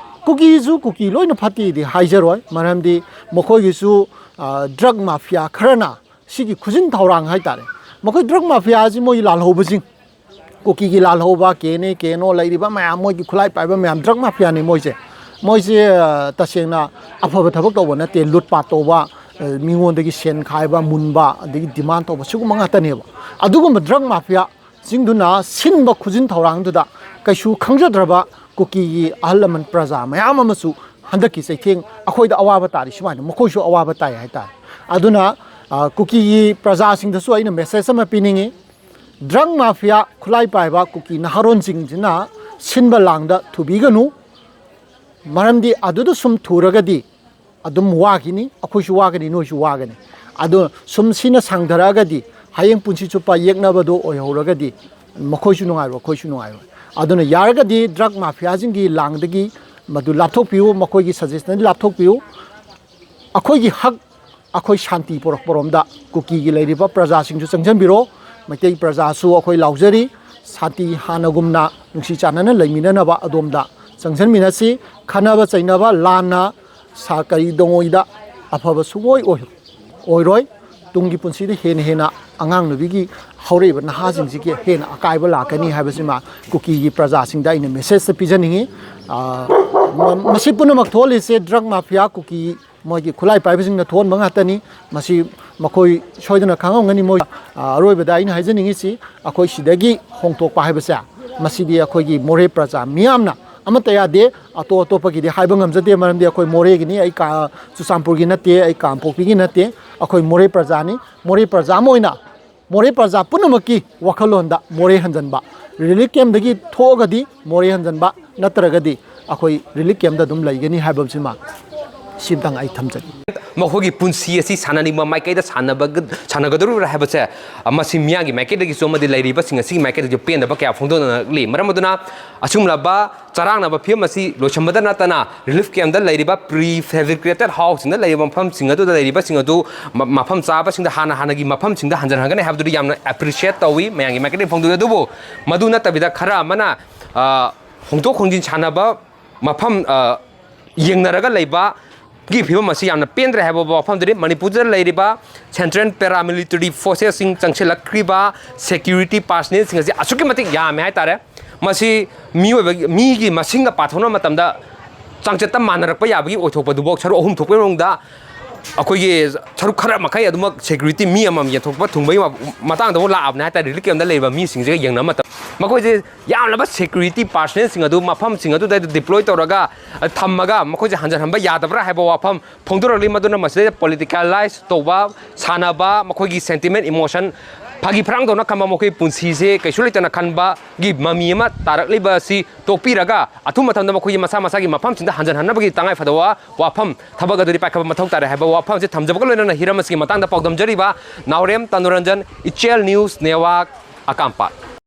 ꯀꯨꯀꯤꯁꯨ ꯀꯨꯀꯤ ꯂꯣꯏꯅ ꯐꯠꯇꯦꯗꯤ ꯍꯥꯏꯖꯔꯣꯏ, ꯃꯔꯝꯗꯤ ꯃꯈꯣꯏꯒꯤꯁꯨ, ꯑ, ꯗ꯭ꯔꯒ ꯃꯥꯐꯤꯌꯥ ꯈꯔꯅ ꯁꯤꯒꯤ ꯈꯨꯖꯤꯟ ꯊꯧꯔꯥꯡ ꯍꯥꯏꯇꯥꯔꯦ, ꯃꯈꯣꯏ ꯗ꯭ꯔꯒ ꯃꯥꯐꯤꯌꯥꯁꯤ ꯃꯣꯏ ꯂꯥꯜꯍꯧꯕꯁꯤꯡ, ꯀꯨꯀꯤꯒꯤ ꯂꯥꯜꯍꯧꯕ, ꯀꯦ N A, K N O ꯂꯩꯔꯤꯕ ꯃꯌꯥꯝ, ꯃꯣꯏꯒꯤ ꯈꯨꯠꯂꯥꯏ ꯄꯥꯏꯕ ꯃꯌꯥꯝ ꯗ꯭ꯔꯒ ꯃꯥꯐꯤꯌꯥꯅꯤ ꯃꯣꯏꯁꯦ꯫ ꯃꯣꯏꯁꯦ, ꯑ, ꯇꯁꯦꯡꯅ ꯑꯐꯕ ꯊꯕꯛ ꯇꯧꯕ ꯅꯠꯇꯦ, ꯂꯨꯠ ꯄꯥꯠ ꯇꯧꯕ, ꯑ, ꯃꯤꯉꯣꯟꯗꯒꯤ ꯁꯦꯟ ꯈꯥꯏꯕ, ꯃꯨꯟꯕ, ꯑꯗꯒꯤ ꯗꯤꯃꯥꯟ ꯇꯧꯕ, ꯁꯤꯒꯨꯝꯕ ꯉꯥꯛꯇꯅꯦꯕ꯫ ꯑꯗꯨꯒꯨꯝꯕ ꯗ꯭ꯔꯒ ꯃꯥꯐꯤꯌꯥꯁꯤꯡꯗꯨꯅ ꯁꯤꯟꯕ ꯈꯨꯖꯤꯟ ꯊꯧꯔꯥꯡꯗꯨꯗ ꯀꯩꯁꯨ ꯈꯪꯖꯗ꯭ꯔꯕ ꯀꯨꯀꯤꯒꯤ ꯑꯍꯜ ꯂꯃꯟ ꯄ꯭ꯔꯖꯥ ꯃꯌꯥꯝ ꯑꯃꯁꯨ ꯍꯟꯗꯛꯀꯤ ꯆꯩꯊꯦꯡ ꯑꯩꯈꯣꯏꯗ ꯑꯋꯥꯕ ꯇꯥꯔꯤ ꯁꯨꯃꯥꯏꯅ ꯃꯈꯣꯏꯁꯨ ꯑꯋꯥꯕ ꯇꯥꯏ ꯍꯥꯏꯇꯥꯔꯦ꯫ ꯑꯗꯨꯅ, ꯑ, ꯀꯨꯀꯤꯒꯤ ꯄ꯭ꯔꯖꯥꯁꯤꯡꯗꯁꯨ ꯑꯩꯅ ꯃꯦꯁꯦꯖ ꯑꯃ ꯄꯤꯅꯤꯡꯉꯤ꯫ ꯗ꯭ꯔꯒ ꯃꯥꯐꯤꯌꯥ ꯈꯨꯠꯂꯥꯏ ꯄꯥꯏꯕ ꯀꯨꯀꯤ ꯅꯍꯥꯔꯣꯟꯁꯤꯡꯁꯤꯅ ꯁꯤꯟꯕ ꯂꯥꯡꯗ ꯊꯨꯕꯤꯒꯅꯨ꯫ ꯃꯔꯝꯗꯤ ꯑꯗꯨꯗ ꯁꯨꯝ ꯊꯨꯔꯒꯗꯤ ꯑꯗꯨꯝ ꯋꯥꯈꯤꯅꯤ, ꯑꯩꯈꯣꯏꯁꯨ ꯋꯥꯒꯅꯤ, ꯅꯣꯏꯁꯨ ꯋꯥꯒꯅꯤ꯫ ꯑꯗꯣ ꯁꯨꯝ ꯁꯤꯅ ꯁꯥꯡꯊꯔꯛꯑꯒꯗꯤ, ꯍꯌꯦꯡ ꯄꯨꯟꯁꯤ ꯆꯨꯞꯄ ꯌꯦꯛꯅꯕꯗꯣ ꯑꯣꯏꯍꯧꯔꯒꯗꯤ, ꯃꯈꯣꯏꯁꯨ ꯅꯨꯡꯉꯥꯏꯔꯣꯏ, ꯑꯩꯈꯣꯏꯁꯨ ꯅꯨꯡꯉꯥꯏꯔꯣꯏ꯫ ꯑꯗꯨꯅ ꯌꯥꯔꯒꯗꯤ ꯗ꯭ꯔꯒ ꯃꯥꯐꯤꯌꯥꯁꯤꯡꯒꯤ ꯂꯥꯡꯗꯒꯤ ꯃꯗꯨ ꯂꯥꯞꯊꯣꯛꯄꯤꯌꯨ, ꯃꯈꯣꯏꯒꯤ ꯁꯖꯦꯁꯟꯗꯒꯤ ꯂꯥꯞꯊꯣꯛꯄꯤꯌꯨ꯫ ꯑꯩꯈꯣꯏꯒꯤ ꯍꯛ, ꯑꯩꯈꯣꯏ ꯁꯥꯟꯇꯤ ꯄꯨꯔꯛꯄꯔꯣꯝꯗ ꯀꯨꯀꯤꯒꯤ ꯂꯩꯔꯤꯕ ꯄ꯭ꯔꯖꯥꯁꯤꯡꯁꯨ ꯆꯪꯁꯤꯟꯕꯤꯔꯣ꯫ ꯃꯩꯇꯩ ꯄ꯭ꯔꯖꯥꯁꯨ ꯑꯩꯈꯣꯏ ꯂꯥꯎꯖꯔꯤ, ꯁꯥꯟꯇꯤ ꯍꯥꯟꯅꯒꯨꯝꯅ ꯅꯨꯡꯁꯤ ꯆꯥꯟꯅꯅ ꯂꯩꯃꯤꯟꯅꯅꯕ ꯑꯗꯣꯝꯗ ꯆꯪꯁꯤꯟꯃꯤꯟꯅꯁꯤ꯫ ꯈꯠꯅꯕ ꯆꯩꯅꯕ, ꯂꯥꯟꯅ ꯁꯥ ꯀꯔꯤ ꯇꯧꯉꯩꯗ ꯑꯐꯕ ꯁꯨꯡꯑꯣꯏ ꯑꯣꯏ-, ꯑꯣꯏꯔꯣꯏ꯫ ꯇꯨꯡꯒꯤ ꯄꯨꯟꯁꯤꯗ ꯍꯦꯟꯅ ꯍꯦꯟꯅ ꯑꯉꯥꯡ ꯅꯨꯕꯤꯒꯤ, ꯍꯧꯔꯛꯏꯕ ꯅꯍꯥꯁꯤꯡꯁꯤꯒꯤ ꯍꯦꯟꯅ ꯑꯀꯥꯏꯕ ꯂꯥꯛꯀꯅꯤ ꯍꯥꯏꯕꯁꯤꯃ ꯀꯨꯀꯤꯒꯤ ꯄ꯭ꯔꯖꯥꯁꯤꯡꯗ ꯑꯩꯅ ꯃꯦꯁꯦꯖꯇ ꯄꯤꯖꯅꯤꯡꯉꯤ꯫ ꯑꯥ, ꯃ- ꯃꯁꯤ ꯄꯨꯝꯅꯃꯛ ꯊꯣꯛꯍꯜꯂꯤꯁꯦ ꯗ꯭ꯔꯒ ꯃꯥꯐꯤꯌꯥ ꯀꯨꯀꯤ ꯃꯣꯏꯒꯤ ꯈꯨꯠꯂꯥꯏ ꯄꯥꯏꯕꯁꯤꯡꯅ ꯊꯣꯛꯍꯟꯕ ꯉꯥꯛꯇꯅꯤ꯫ ꯃꯁꯤ ꯃꯈꯣꯏ ꯁꯣꯏꯗꯅ ꯈꯪꯉꯝꯒꯅꯤ꯫ ꯃꯣꯏ ꯑ, ꯑꯔꯣꯏꯕꯗ ꯑꯩꯅ ꯍꯥꯏꯖꯅꯤꯡꯉꯤꯁꯤ, ꯑꯩꯈꯣꯏ ꯁꯤꯗꯒꯤ ꯍꯣꯡꯗꯣꯛꯄ ꯍꯥꯏꯕꯁꯦ, ꯃꯁꯤꯗꯤ ꯑꯩꯈꯣꯏꯒꯤ ꯃꯣꯔꯦ ꯄ꯭ꯔꯖꯥ ꯃꯤꯌꯥꯝꯅ ꯑꯃꯠꯇ ꯌꯥꯗꯦ꯫ ꯑꯇꯣꯞ ꯑꯇꯣꯞꯄꯒꯤꯗꯤ ꯍꯥꯏꯕ ꯉꯝꯖꯗꯦ, ꯃꯔꯝꯗꯤ ꯑꯩꯈꯣꯏ ꯃꯣꯔꯦꯒꯤꯅꯤ, ꯑꯩ ꯀꯥ- ꯆꯨꯔꯆꯥꯟꯄꯨꯔꯒꯤ ꯅꯠꯇꯦ, ꯑꯩ ꯀꯥꯡꯄꯣꯛꯄꯤꯒꯤ ꯅꯠꯇꯦ, ꯑꯩꯈꯣꯏ ꯃꯣꯔꯦ ꯄ꯭ꯔꯖꯥꯅꯤ꯫ ꯃꯣꯔꯦ ꯄ꯭ꯔꯖꯥ ꯑꯃ ꯑꯣꯏꯅ ꯃꯣꯔꯦ ꯄ꯭ꯔꯖꯥ ꯄꯨꯝꯅꯃꯛꯀꯤ ꯋꯥꯈꯜꯂꯣꯟꯗ ꯃꯣꯔꯦ ꯍꯟꯖꯟꯕ, ꯔꯤꯂꯤꯐ ꯀꯦꯝꯗꯒꯤ ꯊꯣꯛꯑꯒꯗꯤ ꯃꯣꯔꯦ ꯍꯟꯖꯟꯕ, ꯅꯠꯇ꯭ꯔꯒꯗꯤ ꯑꯩꯈꯣꯏ ꯔꯤꯂꯤꯐ ꯀꯦꯝꯗ ꯑꯗꯨꯝ ꯂꯩꯒꯅꯤ ꯍꯥꯏꯕꯁꯤꯃ ꯁꯤꯝꯇꯪ ꯑꯩ ꯊꯝꯖꯒꯦ꯫ ꯃꯈꯣꯏꯒꯤ ꯄꯨꯟꯁꯤ ꯑꯁꯤ ꯁꯥꯟꯅꯅꯤꯡꯕ ꯃꯥꯏꯀꯩꯗ ꯁꯥꯟꯅꯕꯒ- ꯁꯥꯟꯅꯒꯗꯧꯔꯤꯕ꯭ꯔꯥ ꯍꯥꯏꯕꯁꯦ, ꯑ, ꯃꯁꯤ ꯃꯤꯌꯥꯝꯒꯤ ꯃꯥꯏꯀꯩꯗꯒꯤꯁꯨ ꯑꯃꯗꯤ ꯂꯩꯔꯤꯕꯁꯤꯡ ꯑꯁꯤꯒꯤ ꯃꯥꯏꯀꯩꯗꯒꯤꯁꯨ ꯄꯦꯟꯗꯕ ꯀꯌꯥ ꯐꯣꯡꯗꯣꯛꯅꯔꯛꯂꯤ꯫ ꯃꯔꯝ ꯑꯗꯨꯅ ꯑꯁꯤꯒꯨꯝꯂꯕ ꯆꯔꯥꯡꯅꯕ ꯐꯤꯕꯝ ꯑꯁꯤ ꯂꯣꯏꯁꯤꯟꯕꯗ ꯅꯠꯇꯅ ꯔꯤꯂꯤꯐ ꯀꯦꯝꯗ ꯂꯩꯔꯤꯕ ꯄ꯭ꯔꯤ ꯐꯦꯕ꯭ꯔꯤꯀꯦꯇꯦꯠ ꯍꯥꯎꯁꯁꯤꯡꯗ ꯂꯩꯔꯤꯕ ꯃꯐꯝꯁꯤꯡ ꯑꯗꯨꯗ ꯂꯩꯔꯤꯕꯁꯤꯡ ꯑꯗꯨ ꯃ- ꯃꯐꯝ ꯆꯥꯕꯁꯤꯡꯗ ꯍꯥꯟꯅ ꯍꯥꯟꯅꯒꯤ ꯃꯐꯝꯁꯤꯡꯗ ꯍꯟꯖꯤꯟꯍꯟꯒꯅꯤ ꯍꯥꯏꯕꯗꯨꯗꯤ ꯌꯥꯝꯅ ꯑꯦꯄ꯭ꯔꯤꯁꯤꯌꯦꯠ ꯇꯧꯏ, ꯃꯌꯥꯝꯒꯤ ꯃꯥꯏꯀꯩꯗꯒꯤ ꯐꯣꯡꯗꯣꯛꯏ꯫ ꯑꯗꯨꯕꯨ ꯃꯗꯨ ꯅꯠꯇꯕꯤꯗ ꯈꯔ ꯑꯃꯅ, ꯑ, ꯍꯣꯡꯗꯣꯛ ꯍꯣꯡꯖꯤꯟ ꯁꯥꯟꯅꯕ ꯃꯐꯝ, ꯑ, ꯌꯦꯡꯅꯔꯒ ꯂꯩꯕꯒꯤ ꯐꯤꯕꯝ ꯑꯁꯤ ꯌꯥꯝꯅ ꯄꯦꯟꯗ꯭ꯔꯦ ꯍꯥꯏꯕ ꯋꯥꯐꯝꯗꯨꯅꯤ꯫ ꯃꯅꯤꯄꯨꯔꯗ ꯂꯩꯔꯤꯕ ꯁꯦꯟꯇ꯭ꯔꯦꯜ ꯄꯦꯔꯥꯃꯤꯂꯤꯇꯔꯤ ꯐꯣꯔꯁꯦꯁꯁꯤꯡ ꯆꯪꯁꯤꯜꯂꯛꯈ꯭ꯔꯤꯕ ꯁꯦꯀ꯭ꯌꯨꯔꯤꯇꯤ ꯄꯥꯔꯁꯅꯦꯜꯁꯤꯡ ꯑꯁꯤ ꯑꯁꯨꯛꯀꯤ ꯃꯇꯤꯛ ꯌꯥꯝꯃꯦ ꯍꯥꯏꯇꯥꯔꯦ꯫ ꯃꯁꯤ ꯃꯤꯑꯣꯏꯕꯒꯤ, ꯃꯤꯒꯤ ꯃꯁꯤꯡꯒ ꯄꯥꯊꯣꯛꯅꯕ ꯃꯇꯝꯗ ꯆꯥꯡꯆꯠꯇ ꯃꯥꯟꯅꯔꯛꯄ ꯌꯥꯕꯒꯤ ꯑꯣꯏꯊꯣꯛꯄꯗꯨꯐꯥꯎ ꯁꯔꯨꯛ ꯑꯍꯨꯝ ꯊꯣꯛꯄꯒꯤ ꯃꯑꯣꯡꯗ ꯑꯩꯈꯣꯏꯒꯤ ꯁꯔꯨꯛ ꯈꯔ ꯃꯈꯩ ꯑꯗꯨꯃꯛ ꯁꯦꯀ꯭ꯌꯨꯔꯤꯇꯤ ꯃꯤ ꯑꯃꯃꯝ ꯌꯦꯟꯊꯣꯛꯄ ꯊꯨꯡꯕꯒꯤ ꯃꯇꯥꯡꯗꯐꯥꯎ ꯂꯥꯛꯑꯕꯅꯦ ꯍꯥꯏꯇꯥꯔꯦ꯫ ꯔꯤꯂꯤꯐ ꯀꯦꯝꯗ ꯂꯩꯔꯤꯕ ꯃꯤꯁꯤꯡꯁꯤꯒ ꯌꯦꯡꯅꯕ ꯃꯇꯝꯗ ꯃꯈꯣꯏꯁꯦ ꯌꯥꯝꯂꯕ ꯁꯦꯀ꯭ꯌꯨꯔꯤꯇꯤ ꯄꯥꯔꯁꯅꯦꯜꯁꯤꯡ ꯑꯗꯨ ꯃꯐꯝꯁꯤꯡ ꯑꯗꯨꯗ ꯗꯤꯄ꯭ꯂꯣꯏ ꯇꯧꯔꯒ ꯊꯝꯃꯒ ꯃꯈꯣꯏꯁꯦ ꯍꯟꯖꯤꯟꯍꯟꯕ ꯌꯥꯗꯕ꯭ꯔꯥ ꯍꯥꯏꯕ ꯋꯥꯐꯝ ꯐꯣꯡꯗꯣꯔꯛꯂꯤ꯫ ꯃꯗꯨꯅ ꯃꯁꯤꯗꯩꯗ ꯄꯣꯂꯤꯇꯤꯀꯦꯂꯥꯏꯁ ꯇꯧꯕ, ꯁꯥꯟꯅꯕ, ꯃꯈꯣꯏꯒꯤ ꯁꯦꯟꯇꯤꯃꯦꯟ, ꯏꯃꯣꯁꯟ, ꯐꯥꯒꯤ ꯐꯔꯥꯡꯗꯧꯅ ꯈꯟꯕ, ꯃꯈꯣꯏ ꯄꯨꯟꯁꯤꯁꯦ ꯀꯩꯁꯨ ꯂꯩꯇꯅ ꯈꯟꯕꯒꯤ ꯃꯃꯤ ꯑꯃ ꯇꯥꯔꯛꯂꯤꯕ ꯑꯁꯤ ꯇꯣꯛꯄꯤꯔꯒ ꯑꯊꯨꯕ ꯃꯇꯝꯗ ꯃꯈꯣꯏꯒꯤ ꯃꯁꯥ ꯃꯁꯥꯒꯤ ꯃꯐꯝꯁꯤꯡꯗ ꯍꯟꯖꯤꯟꯍꯟꯅꯕꯒꯤ ꯇꯉꯥꯏꯐꯗꯕ ꯋꯥꯐꯝ, ꯊꯕꯛ ꯑꯗꯨꯗꯤ ꯄꯥꯏꯈꯠꯄ ꯃꯊꯧ ꯇꯥꯔꯦ ꯍꯥꯏꯕ ꯋꯥꯐꯝꯁꯦ ꯊꯝꯖꯕꯒ ꯂꯣꯏꯅꯅ ꯍꯤꯔꯝ ꯑꯁꯤꯒꯤ ꯃꯇꯥꯡꯗ ꯄꯥꯎꯗꯝꯖꯔꯤꯕ ꯅꯥꯎꯔꯦꯝ ꯇꯅꯨꯔꯟꯖꯟ, ꯏꯆꯦꯜ ꯅ꯭ꯌꯨꯁ ꯅꯦꯠꯋꯥꯔꯛ, ꯑꯀꯥꯝꯄꯥꯠ꯫